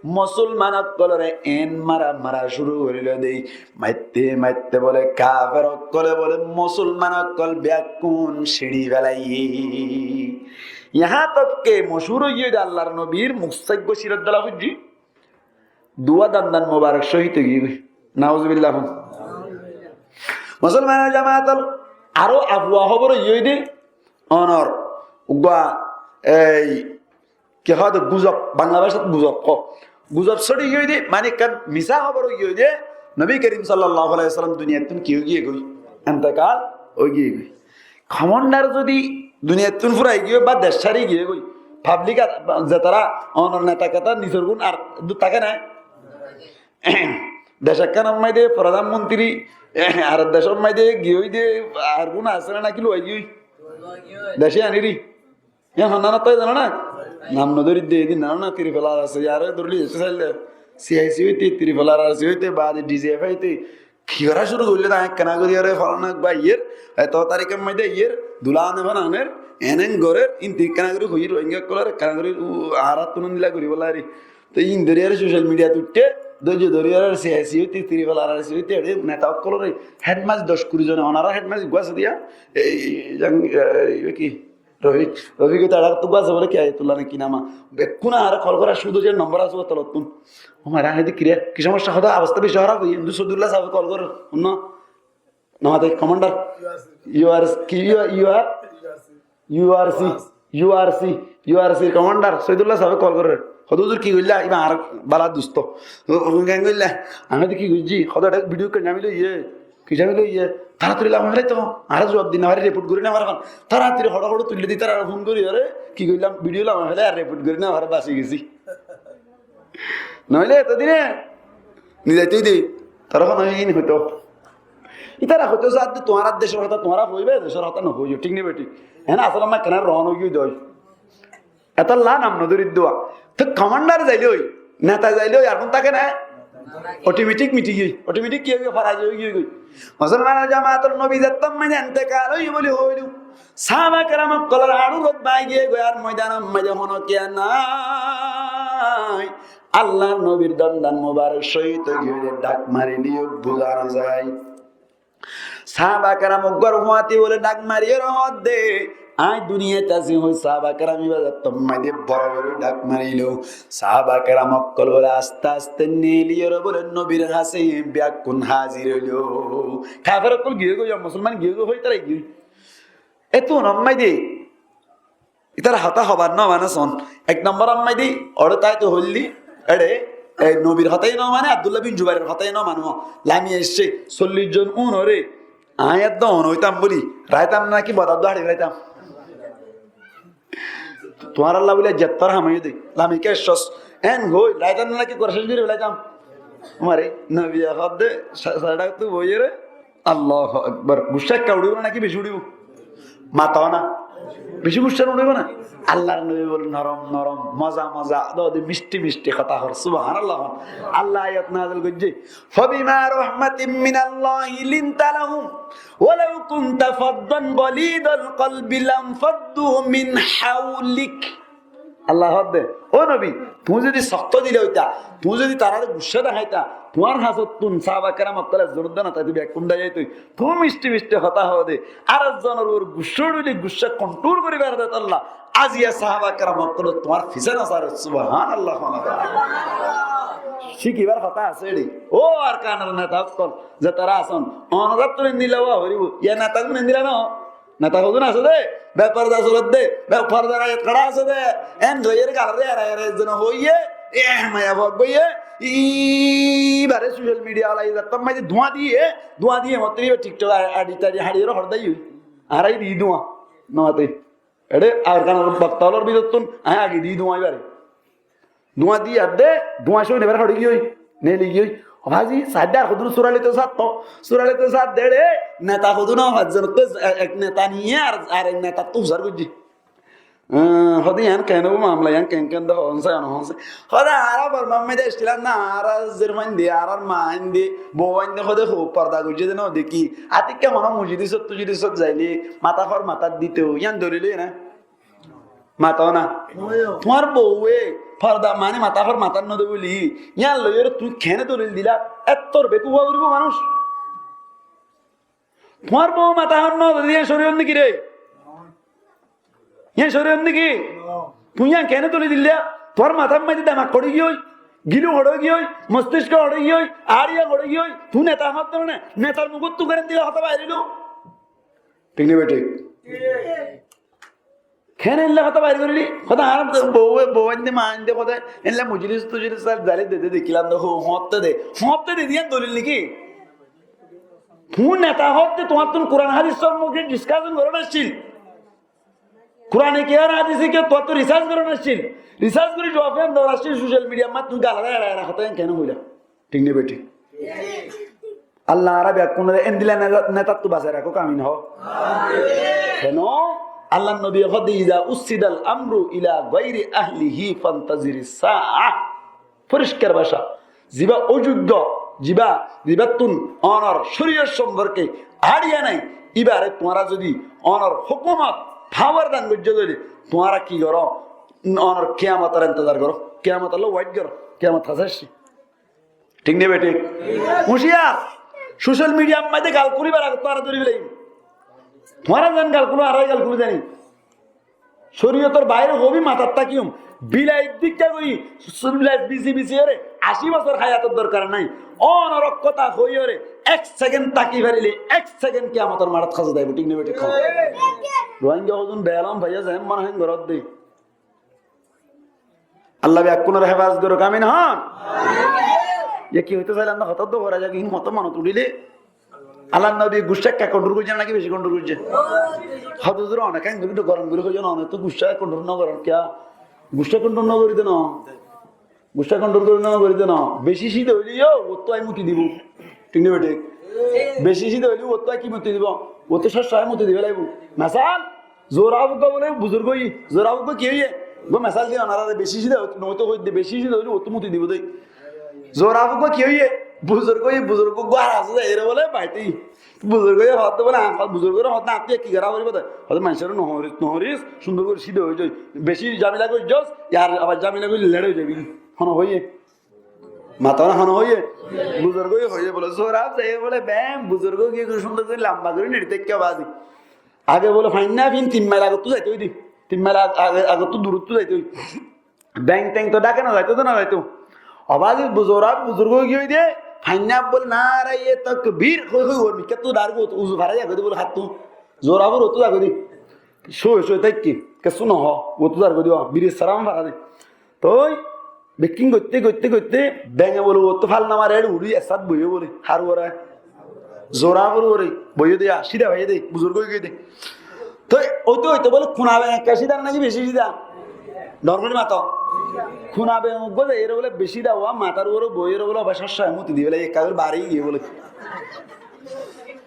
musolman ókkolore en mara mara cúru goríl dé. Maitté maitté bóle kafer ókkole bóle musolman ókkol bekkún siñçi félaiye. Yahá tok ke mochúr ói giyói dé Allar nobir muk saiggo sirot dola foijjé. Duwá dandan mubarok cóhid ói giyói. Nauzubillah. Musolmanor jamaat ol, aró afuwa hóbor ói giyói dé, onor, uggúa, ei, ki hoó dé, guzob, Bangla bácat guzob hoó. Guzob sóri giyói dé, mani ekkán misá hóbor ói giyói dé, Nobi Kerim sallallahu alaihi wasallam duniyattún ki ói giyé goi? Entekal ói giyé goi. Komandar zodi duniyattún fúrai giyé ba dec sári giyé goi, pablik ar, zetará onor neta keta nizor gún ar dúr táke na? Dec ekkánor maidé frodán montiri, ar decór maidé giyói dé, ar gún asé né náki luwai giyói? Decé aníri. Yían honnán ottói zano na? Nam no dóridde, edin zano na, Tripolar asé, yáre dórile ecé sailde. C I C óite, Tripolar R C óite, baade D C F óite. Ki gorá cúru goillé, tañí ekkána gorí, aré, folana uggúa aiyér, eto tarikor maidé aiyér, dula ane fán aner, en en gorér, inti ekkána gorí hoiyér, Rohingya ókkolore ekkána gorí, u, añárattún endilla goríbolla ari. Te in dóri aré social mediat uiththé, dóijje dóri aré C I C óite, Tripolar R C óite, eçé neta ókkolore, headmaster doc kuri zone, onarár headmaster uggúa asé diya, ei, jang, ei, ki? Rofik, Rofik ói tará tóu asé bóle ki Ayatullah né ki nama. Bekkún añáre kol goré, cúdu ze nombor asé tolottún. Ó mara, añí de kiré, ki somossa, hodó obosta beci hóraf óiye, hintu Sodullah sábe kol goré, unno. Nomate komandar. U R C, ki U R, U R, U R C, U R C, U R C komandar Sodullah sábe kol goré. Hodó huzur ki goillá, iba añár bála dusto. Keén goillá, añí de ki goijjí, hodó ekká video kori namiló iye. Ki zamela óiye? Taratari lamai félai to, añára zuwab di no fari, report gori no fari. Taratari hoço hoço tuillé di, tarare fon gori, aré, ki goillám, video lamai félai, ar report gori no fari, basi gesi. Noile eto dine nizaito de, tara hono in hoito. Itara hoito sá de, tuáñra decor hotá tuáñra hoiba, decor hotá no hoiyo, thík né bethík? Ene asol ammá kena ron ói giyói doi. Etolla nam no dóri duwa. Te komandar zaile ói, neta zaile ói, ar hon táke na? Otometik miti giyói, otometik ki ói giyói, forazoy ói giyói. Musolmanor jamaator nobi zettót maze entekal óiye buli hoilu, sáhaba keram ókkolor añçurot bái giyói, ar moidanor maze hono kiya nai. Allar nobir dandan mubarok cóhid ói giyói de dhak marileyó buza no zai. Sáhaba keram uggwar fuañti bóle dhak mariyóre hoódde, añí duniyait así hoi. Sáhaba keram ibá zettót maze boro boro dhak marilo. Sáhaba keram ókkol bóle aste aste neeliyóre bóle nobir hañsé beggún házir óilo. Kafer ókkol giyói goi, musolman giyói goi, hoi tará giyói. Etún ammá de Itar hotá hobar no mane son. Ek nombor ammá de, ore tai to hoilli, ere, e, nobir hotá no mane, Abdullah bin Jubairor hotá no mane. Lami aiccé, sollic zon un ore, añí eddo on óitam buli, raitam naki bodar do haçi raitam. Tuáñralla buli jettar ham óiye de, lami ke cos, en hoi, raitam naki kore cec gori felaitam. Mare, nobi hoódde, sa-, sara tu boiyere, Allahu Akbar. Guccá ekka uçíbo na naki beci uçíbo? Mato na. Beci guccá no óibo na? Allar nobi bole norom norom, moza moza, dóde mishti mishti hotá hoór. Subhanallah. Allah ayat nazil goijjé, "Fabima rahmatin minallahi linta lahum, walaw kunta faddan ghalidal qalbi lanfaddu min hawlik." Allah hoódde, "Ó nobi, tuñí zodi sokto dila óita, tuñí zodi tarare guccá deháita, tuáñr hañsottún sáhaba keram okkol ezzon uddá no táito, bekkún dái zaito. Tuñí mishti mishti hotá hoóde, ar ezzonor uore guccá uçile guccá kontrol gorí farede tolla, aziya sáhaba keram okkol tuáñr fisá no sáre." Subhanallah. Cíkibar hotá asé dé. Ó Arkanor neta okkol, zetará asón, onorattún endilla ówa foribo, yá netattún endilla no. Neta hodún asé dé, beporda soledde, bepordar aget hara asé dé, en loiyóre galore era era ezzone hoiye, eh, maiyafuwa uggúa ye, ibare social media ala izattár maze duá diye, duá diye, mottor iba TikTok a-, adi tadi haçiyóre hordai oi. Añára di duá, no mate. Eçé Arkanor bokta ólor bútottún, añí age di duá ibare. Duá diyé de, duá cói nebar hoçé giyói, neli giyói. Ó bazi, saidde ar hodún sura loito satto, sura loito satde re, neta hodún ó fañs zon ottu ek neta niye ar, ar ek netattú fusár goijjé. Eh, hode yián ken óibo mamela, yián ken ken de hon sai, hon sai. Hode añára Bormar maze asílam na, añára zerfuain de, añárar maain de, bouain de, hode hó porda goijjé de no deki. Atikka hono mujlisot tujlisot zaile, matá hor matát dito, yián dolil óiye na. Mató na. Tuáñr bouwe forda mani matá for matát node buli, yián loiyóre tuñí kene dolil dila? Ettór bekuf ówa foribo manúic. Tuáñr bou matá for node, yián córiyot niki re? Yián córiyot niki? Tuñí yián kene dolil dila? Tuáñr matár maze demak hoçé giyói, gilu hoçé giyói, mostisko hoçé giyói, añçiya hoçé giyói, tuñí neta hoódde ne, netar mukóttu kene dila hotá bair óilo? Thík né bethík? Kene éilla hotá bair goríli? Hotá añára bou, bou ainde, maa ainde, hotá éilla mujlis tujlis ar zaile dede dekílam de, ho-, hoóñtte de, hoóñtte de, yián dolil niki? Tuñí neta hoóñtte tuáñttún Kuran hádisor muke discussion gorón accíl. Kurane ki ar hádise ki tuáñttún research gorón accíl. Research gorí juwab yián deón accíl, social media r maze tuñí galore era era hotá yián kene hoila? Thík né bethík? Allah añára bekkúnore endilla neta-, netattú basai rakók, amin hoó. Keno? Allar nobiye hoódde, "Iza ussidal amru ila gairi ahlihi fantaziris sa'a." Foriskar báca. Ziba ojoiggo, ziba, zibattún onor córiyot somporke añçiya nai, ibare tuáñra zodi onor hókumot fawar dan goijjó de óile, tuáñra ki goró? Onor kiyamotor entezar goró. Kiyamotolla wait goró. Kiyamot hañsé aiccé. Thík né bethík? Huciyar! Social media r maze gal kúribar agottú añára dóri félaibo. Tuáñra zan gal kúro, añára gal kúri zani. Córiyotor baire hobi matat tákiyum. Bilai dikká gorí, bilai bisi bisi óre, aci bosór hayator dorkar nai. Onor hotá hoiyóre, ek sekend táki farile, ek sekend kiyamotor maçot háza zaibo, thík né bethík? Rohingya hodún belam faiya zai, mone hoó goródde. Allah bekkúnore hefazot gorouk, amin hoón. Ye ki hoito sailam na, hotá to gora zagói, hín hotá monot uthile. Allar nobi guccá ekka kontrol goijjé naki beci kontrol goijjé? Hotá zor onek ekka gorí gorom gorí hoijjé, onek to guccá kontrol no goron, kiya? Guccá kontrol no gorí de no. Guccá kontrol gorí no gorí de no. Beci cida óile yo, uottú ai muti dibo. Thík né bethík? Beci cida óile uottú ai ki muti dibo? Uottú cócco ai muti di félaibo. Mesal, Zoraf uggwá bole buzurg óiye, zoraf uggwá ki óiye? Uggwá mesal diyum onarare, beci cida no óito hoidde, beci cida óile uottú muti dibo de. Zoraf uggwá ki óiye? Buzurg óiye, buzurg uggwá ar asé de, ere bole baite. Buzurg óiye hoódde bole, añí buzurg óre hoódde añáttu ki gorá foribo de? Hoódde maincóre no horis, no horis, cúndor gorí cida ói zai. Beci zamela goijjós, yar abar zamela goille leçe ói zaibi. Hono hoiye? Mató na, hono hoiye? Buzurg óiye hoiye bole, zoraf zaiye bole, beng buzurg óiye goi cúndor gorí lamba gorí neçi táikka bazi. Age bole fainna fin tin mail agottú zaito óide. Tin mail ag-, age, agottú durottú zaito óide. Beng teng to dháke no zaito de, no zaito. Ó bazi, bu-, zoraf buzurg ói giyói de, fainna bole naraye takbir hoi hoi uor mikkáttú dár uzu farai zagói de bole háttú. Zoraf uor uottú zagói de. Cói cói táikke, kessú no hoó, uottú zargói de, birir saram fara de. Toi bekkín goitte goitte goitte benge bole uottú fal no mare, eçe uçí ek sát boiyé bole. Har uore? Zoraf uore boiyé de, cída faiyé de, buzurg ói giyé de. Toi óite óite bole kuna beng ekka cída naki beci cída? Dor gorí mato. Kuna beng uggwá zaiyóre bole beci cída, uá matar uore boiyóre bole oba cócco muti di félaiye, ekka gorí bari giyé bole.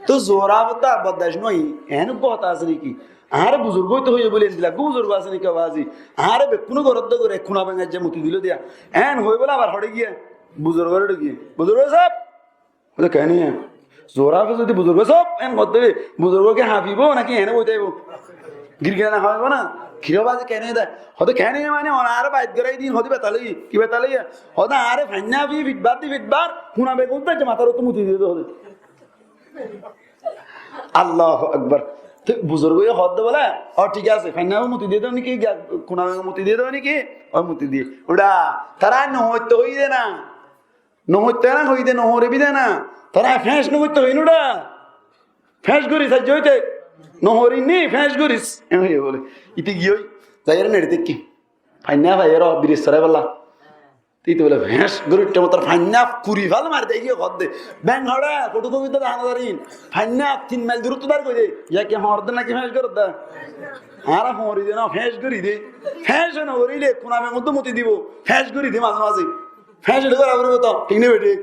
Toi zoraf to ar bordac no óiye, en uggwá hotá asé naki? Añáre buzurgói to hoiyé bóli endilla eggúa buzurgó asé né ki bazi? Añáre bekkúne goródde goré, kuna bengá ze muti dilo diya. Eén hoi bóle abar hoçé giyé? Buzurgóre giyé. Buzurgó sáb, hoóde, keén óiye? Zuwar háfes zodi buzurgó sáb eén hoódde, buzurgó ki hañfibó náki eéne boi táibo? Girgirana háibo ná? Ki re bazi, keén óiye de? Hoóde, keén óiye mane, añáre bait gorai din, hoóde, betal óiye. Ki betal óiye? Hoóde, añáre fainná háfi, fitbar di fitbar, kuna bengá uddá ze matár uore muti diyé de, hoóde. Allahu Akbar. Te buzurgóye hoódde bóle, ó, thík asé, fainná háfi muti diyé de né ki, kuna bengá muti diyé de né ki, ó muti diyé. Uçá, tará no hoitó hoiyé de ná. No hoitó ná hoiyé de, no hoóribi de ná. Tará feéñc no goittó hoiyé né uçá. Feéñc goris aijjó óite. No hoórin né, feéñc goris. Eén hoiyé bóle. Íte giyói, zaiyóre neçe táikke. Fainná faiyóre, biris sorai bolla. Te íte bóle, feéñc gorí uiththé, motor fainná kuri fal mari de, ki hoódde? Beng hoçé, foto tulitte dehá no zar ín. Fainná tin mail duróttu dar goijjé. Yá ki hoódde náki feéñc goródde? Añára hoóri de no, feéñc gorí de. Feéñc no goríle, kuna beng uddá muti dibo. Feéñc gorí de mazé mazé. Feéñc gorí foribo to, thík né bethík?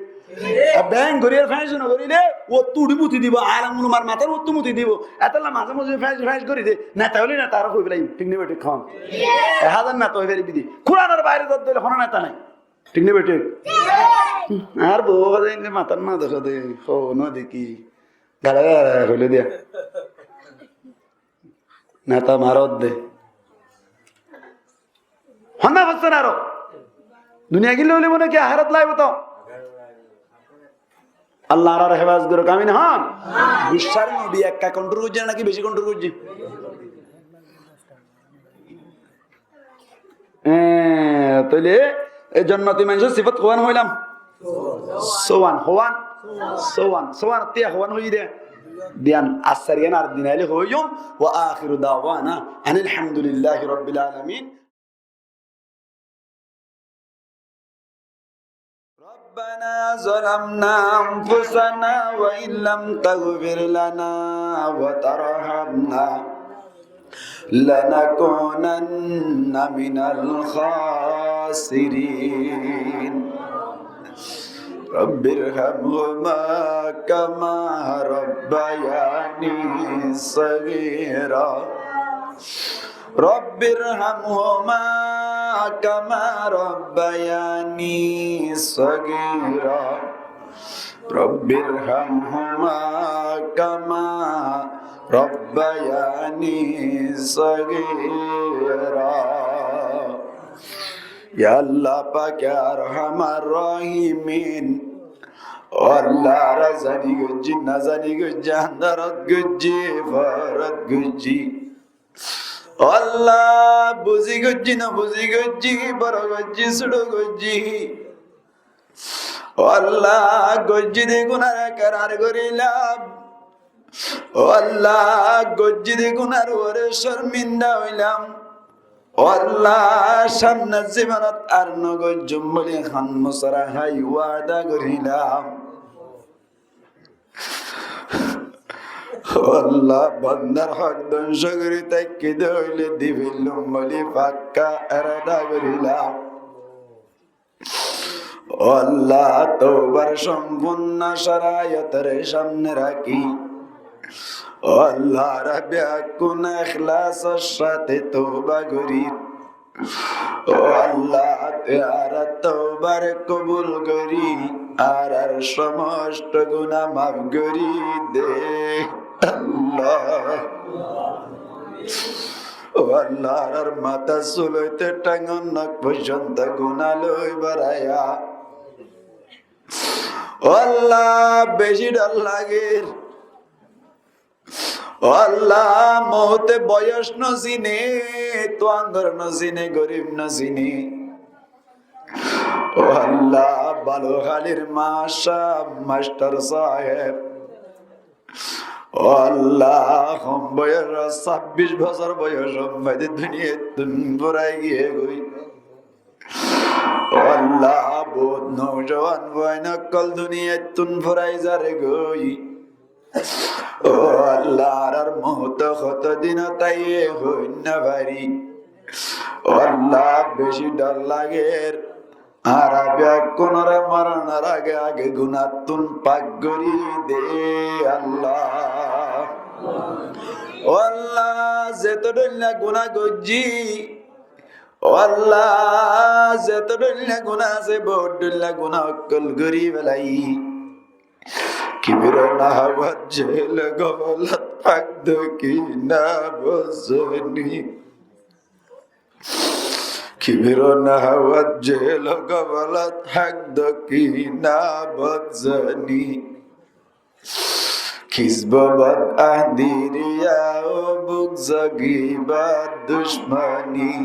Ar beng gorí ar feéñc no goríle, uottú uçí muti dibo, alam ulamar matár uottú muti dibo. Etólla mazé mazé feéñc, feéñc gorí de. Neta óile neta, añára hoi félai, thík né bethík hoón? Ek házar neta hoi félai de. Kuranor baire zar de óile hono neta nai. Thík né bethík? Ar bou hoó de, inde matát no dekó de, hoó no dekí. Gala gala hoilé diya. Neta maródde. Honna fossé na aró. Duniya gín loibo náki ahérat laibo to? Allah añárar hefazot gorouk, amin hoón. Guccár nobi ekka kontrol goijjé náki beci kontrol goijjé? Eé, tóile e jonnoti maincór sifat hoán hoilam? Sówan, hoán, sówan, sówan, tiya hoán hoiyé de. Diyan, asar iyan ar din aile hoiyum. Wa akhiru dawana anil hamdulillahi rabbil alamin. ربنا ظلمنا أنفسنا وإن لم تغفر لنا وترحمنا لنكونن من الخاسرين. رب ارحمهما كما ربياني صغيرا. رب ارحمهما كما ربياني صغيرا. رب ارحمهما كما ربياني صغيرا. Ya Allah pak, ya Arhamar Rahimin. Ó Allah, añára zani goijjí, no zani goijjí, andarat goijjí, foórat goijjí. Ó Allah, buzi goijjí, no buzi goijjí, boro goijjí, suço goijjí. Ó Allah, goijjí de gunar ekrar gorílam. Ó Allah, goijjí de gunar uore corminda óilam. Ó Allah, samner zibonot ar no goijjum buli hon musora hái wada gorílam. Ó Allah, bandar hók dóngco gorí táikki de óile di félum buli fakka erada gorílam. Ó Allah, toubar sompurno coraiyotoré samne rakí, ó Allah, añára beggún eklasor sáte touba gorír. Ó Allah, tui añárar toubare kobul gorí, añárar somosto guná maf gorí de, Allah. Ó Allah, añárar matár sul óite thangon nok foijjonto guná loi baraiya. Ó Allah, beci dhor lager. Ó Allah, moute boyos no sine, tuáñdor no sine, gorib no sine. Ó Allah, balo hálir masaf, mastor sáheb. Ó Allah, hom boyos, sábbic bosór boyos, hom boyos, duniyaittún furai giyé goi. Ó Allah, bout noujuwan fuain ókkol duniyaittún furai zargói. Ó Allah, añárar mout hoto din táiye hoi no fari. Ó Allah, beci dhor lager. Añára beggúnore moronor age age gunáttún pak gorí de, Allah. Ó Allah, zeto dhoilla guná goijjí, ó Allah, zeto dhoilla guná asé, bout dhoilla guná ókkol gorí félai. Kibir o nahawat, jehel o gofolot, hak dóki na buzóni. Kibir o nahawat, jehel o gofolot, hak dóki na buzóni. Kizb o bad ahdi, riya o bugz o gibot, dushmani.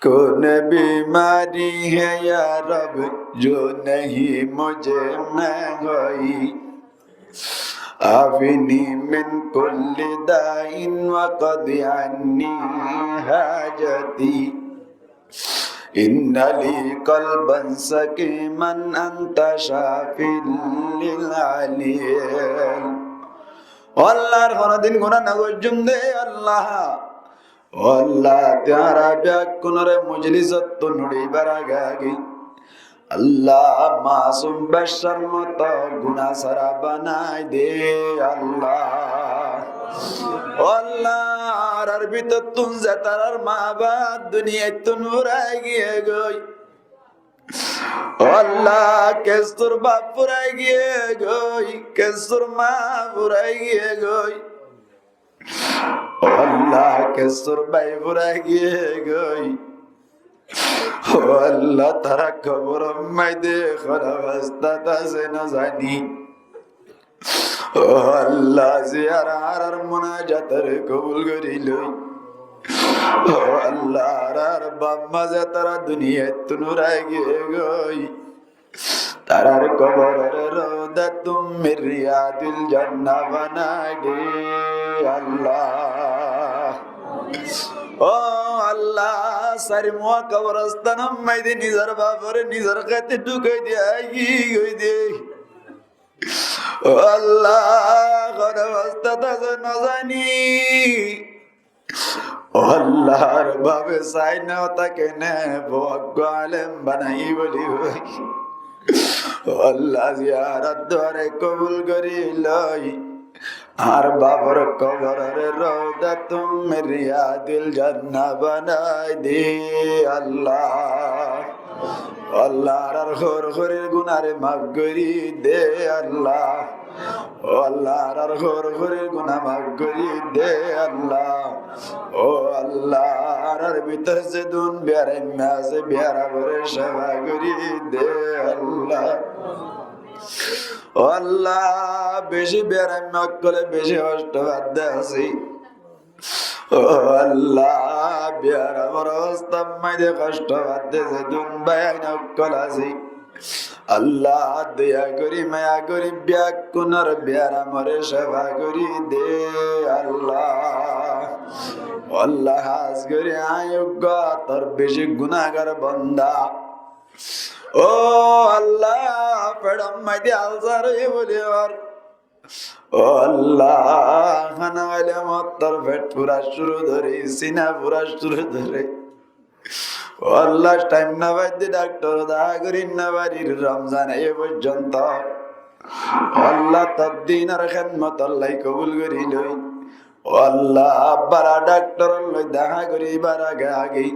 Kaun bimari hai ya Rab, jo nahi mujhe na hoi. Afini min kulli dain wa qdi anni hajati. Inna li qalban saqiman anta shafin lil alil. Ó Allah, ar honodin guná no goijjum de Allah. Ó Allah, tuáñra beggúnore mojlisottú nuçibar age age Allah, masum baccár moto guná sára banai de Allah. Ó Allah, añárar bútottún ze tarár ma baf duniyaittún furai giyé goi. Ó Allah, kessúr baf furai giyé goi, kessúr ma furai giyé goi. Ó Allah, kessúr bái furai giyé goi. Ó Allah, tará kobor ot maze de hon obostát asé no zani. Ó Allah, ziyán añárar munajat ore kobul gorí loi. Ó Allah, añárar baf ma ze tará duniyaittún furai giyé goi. Tarár kobor ore rawdatun min riyadil jannah banai de Allah. Ó Allah, sair muá koborostan ot maze de nizor baf ore nizor héte dhukai de, agi goi de. Ó Allah, hon obostát asé no zani. Ó Allah, añárar bafe sai no táke né, bou uggwá alem banai boli hoi. Ó Allah, ziyán añárar duare kobul gorí loi. Añárar bafor kobor ore rawdatun min riyadil jannah banai de Allah. Ó Allah, añárar hoór horir gunáre maf gorí de Allah. Ó Allah, añárar hoór horir guná maf gorí de Allah. Ó Allah, añárar bútore zedún biyaraimma asé, biyaram ore cefa gorí de Allah. Ó Allah, beci biyaraimma ókkole beci hoctó fadde asé. Ó Allah, biyaram or obostát maze de hoctó fadde zedún báiyain ókkol asé, Allah, doya gorí, maya gorí, beggúnor biyaram ore cefa gorí de Allah. Ó Allah, hás gorí añí uggwá tor beci gunágar bonda. Ó Allah, feçor maze de alsar óiye buli hoór. Ó Allah, hána háile mottor feç fura cúru dóre, sina fura cúru dóre. Ó Allah, thaim no fai de dhaktor ot dahá gorí no fari, Romzan aiye foijjonto. Ó Allah, tor dinor hédmot olla kobul gorí loi. Ó Allah, bála dhaktor loi dahá goríbar age age,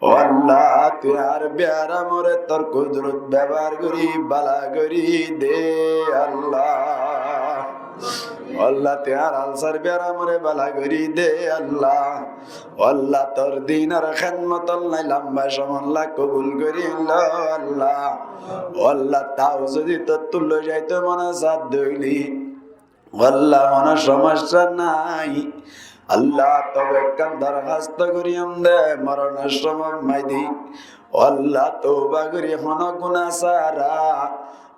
ó Allah, tui añár biyaram ore tor kudrot bebohár gorí bála gorí de Allah. Ó Allah, tui añár alsar biyaram ore bála gorí de Allah. Ó Allah, tor dinor hédmot olla lamba cómot olla kobul gorí lo Allah. Ó Allah, tau zodi tottú loi zaito mone sá de óile, ó Allah, hono somossa nai. Allah, tobe ekkán dorhast goijjum de, moronor cómot maze de, ó Allah, touba gorí hono guná sára,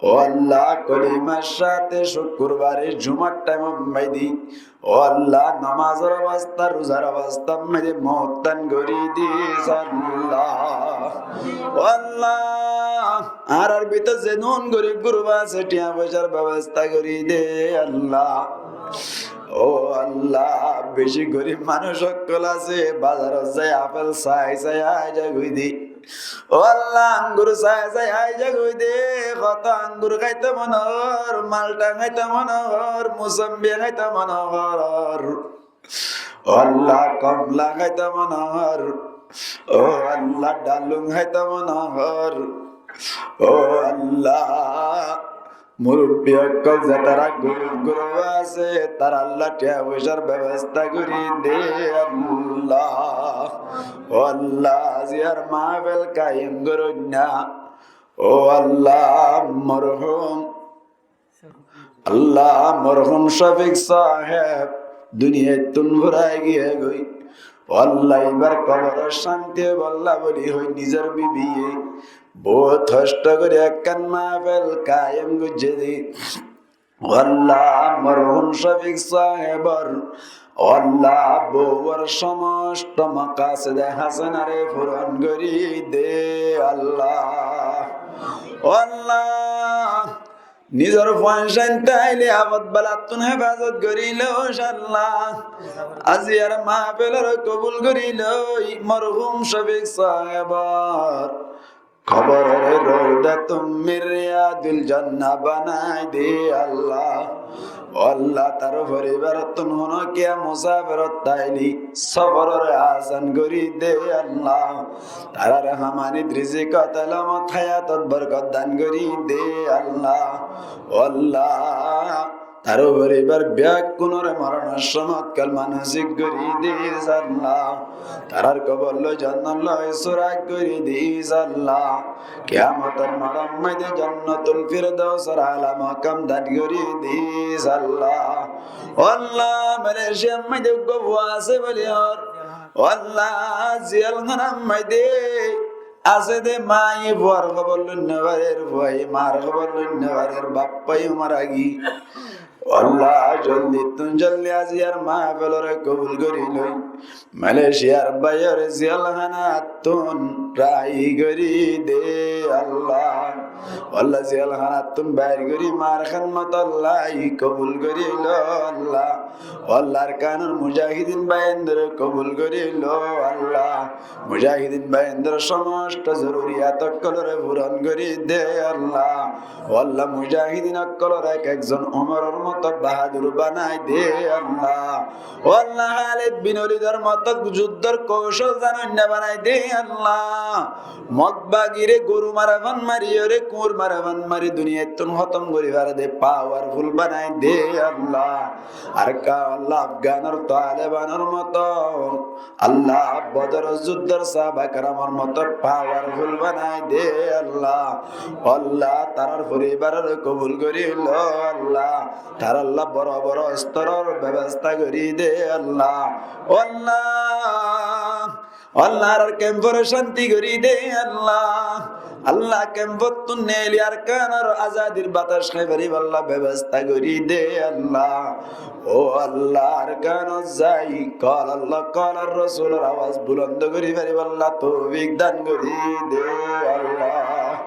ó Allah, kolimar sáte cúkkurbare jumar thaim ot maze de, ó Allah, nomazor obostá, ruzar obostá maze de mout dan gorí dis Allah. Ó Allah, añárar bútore zedún gorib gurba asé, thiañ foicár bebosta gorí de Allah. Ó Allah, beci gorib manúc ókkol asé, bazarot zai apel sai sai aijja goi de. Ó Allah, angur sai sai aizagói de, hoto angur háito mone hoór, malta háito mone hoór, musambi háito mone hoór. Ó Allah, komla háito mone hoór. Ó Allah, dalung háito mone hoór. Ó Allah, murubbi ókkol zetará gorib gurba asé, taralla thiañ foicár bebosta gorí de Allah. Ó Allah, aijjar mahfil kaiyem goróinna. Ó Allah, morhum, Allah, morhum Cofik sáheb duniyaittún furai giyé goi. Ó Allah, íbar koborot cánti óibolla buli hoi nizor bibiye bout hoctó gorí ekkán mahfil kaiyem goijjé de. Ó Allah, morhum Cofik sáhebor, ó Allah, bouwor somosto makasede hasanare furon gorí de Allah. Ó Allah, nizor fuain cánti aile afot balattún hefazot gorí loic Allah. Aijjar mahfilore kobul gorí loi, morhum Cofik sáhebor koborore roudatun min riyadil jannah banai de Allah. Ó Allah, tar foribarottún hono kiyá musafirot táile soforore asan gorí de Allah. Tarár hamanit rizikot, elomot, hayatot borkot dan gorí de Allah. Ó Allah, tar foribar beggúnore moronor somot kolma nosib gorí dis Allah. Tarár kobor loi jonnot loi surak gorí dis Allah. Kiyamotor moidanot jannatul firdausor ala makam dan gorí dis Allah. Ó Allah, Malaysiar maze uggwá fua asé buli hoór. Ó Allah, jelhánar maze asé de, maye fuar kobor loi no farer, fuaye mar kobor loi no farer, baffaye mara giyé. Ó Allah, joldittún joldi aijjar mahfilore kobul gorí loi, Malaysiar báiyore jelhánattún rahi gorí de Allah. Ó Allah, jelhánattún bair gorí mar hédmotolla kobul gorí lo Allah. Ó Allah, Arkanor mujahidin báiyindore kobul gorí lo Allah. Mujahidin báiyindor somosto zoruriyat ókkolore furon gorí de Allah. Ó Allah, mujahidin ókkolore ek ekzon Umoror moto bahadur banai de Allah. Ó Allah, Halid bin Walidor moto juddor koucol zanoinna banai de Allah. Mog bagire goru mara fan mari, ore kuñr mara fan mari, duniyaittún hotom gorí fare de powerful banai de Allah. Arka Allah, Afganor Talebanor moto Allah, Bodoror juddor sáhaba keramor moto powerful banai de Allah. Ó Allah, tarár foribarore kobul gorí lo Allah. Taralla boro boro ostoror bebosta gorí de Allah. Ó Allah, ó Allah, añárar kempore cánti gorí de Allah. Allah, kempottún neeli Arkanor azadir batac hái faribálla bebosta gorí de Allah. Ó Allah, Arkanot zai qala Allah, qala Rosulor awaz bulond gorí faribálla toufik dan gorí de Allah.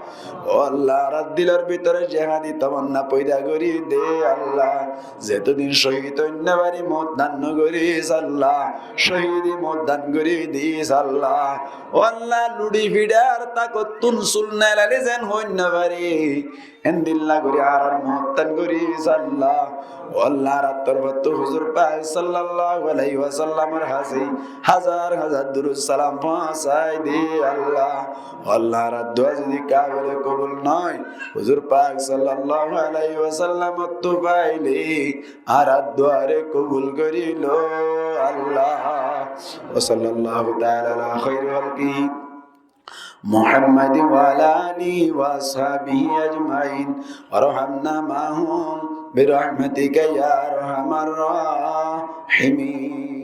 Ó Allah, añárar dilor bútore jihadi tamanna foida gorí de Allah. Zetodin cóhid ói no fari, mout dan no goris Allah. Cóhidi mout dan gorí dis Allah. Ó Allah, luçi fiçar takottún sul nelaile zen ói no fari, endilla gorí añárar mout dan goris Allah. Ó Allah, añárar torfottú huzur pak sallallahu alaihi wasallamor hañsé házar házar durud salam foóñsai de Allah. Ó Allah, añárar dua zodi kabile kobul no ói, huzur pak sallallahu alaihi wasallamottu faile añárar duare kobul gorí lo Allah. Wa sallallahu ta'ala ala khairi khalqihi Muhammadin wa ala alihi wa ashabihi ajmain. Warhamna ma'ahum birahmatika ya arhamar rahimin.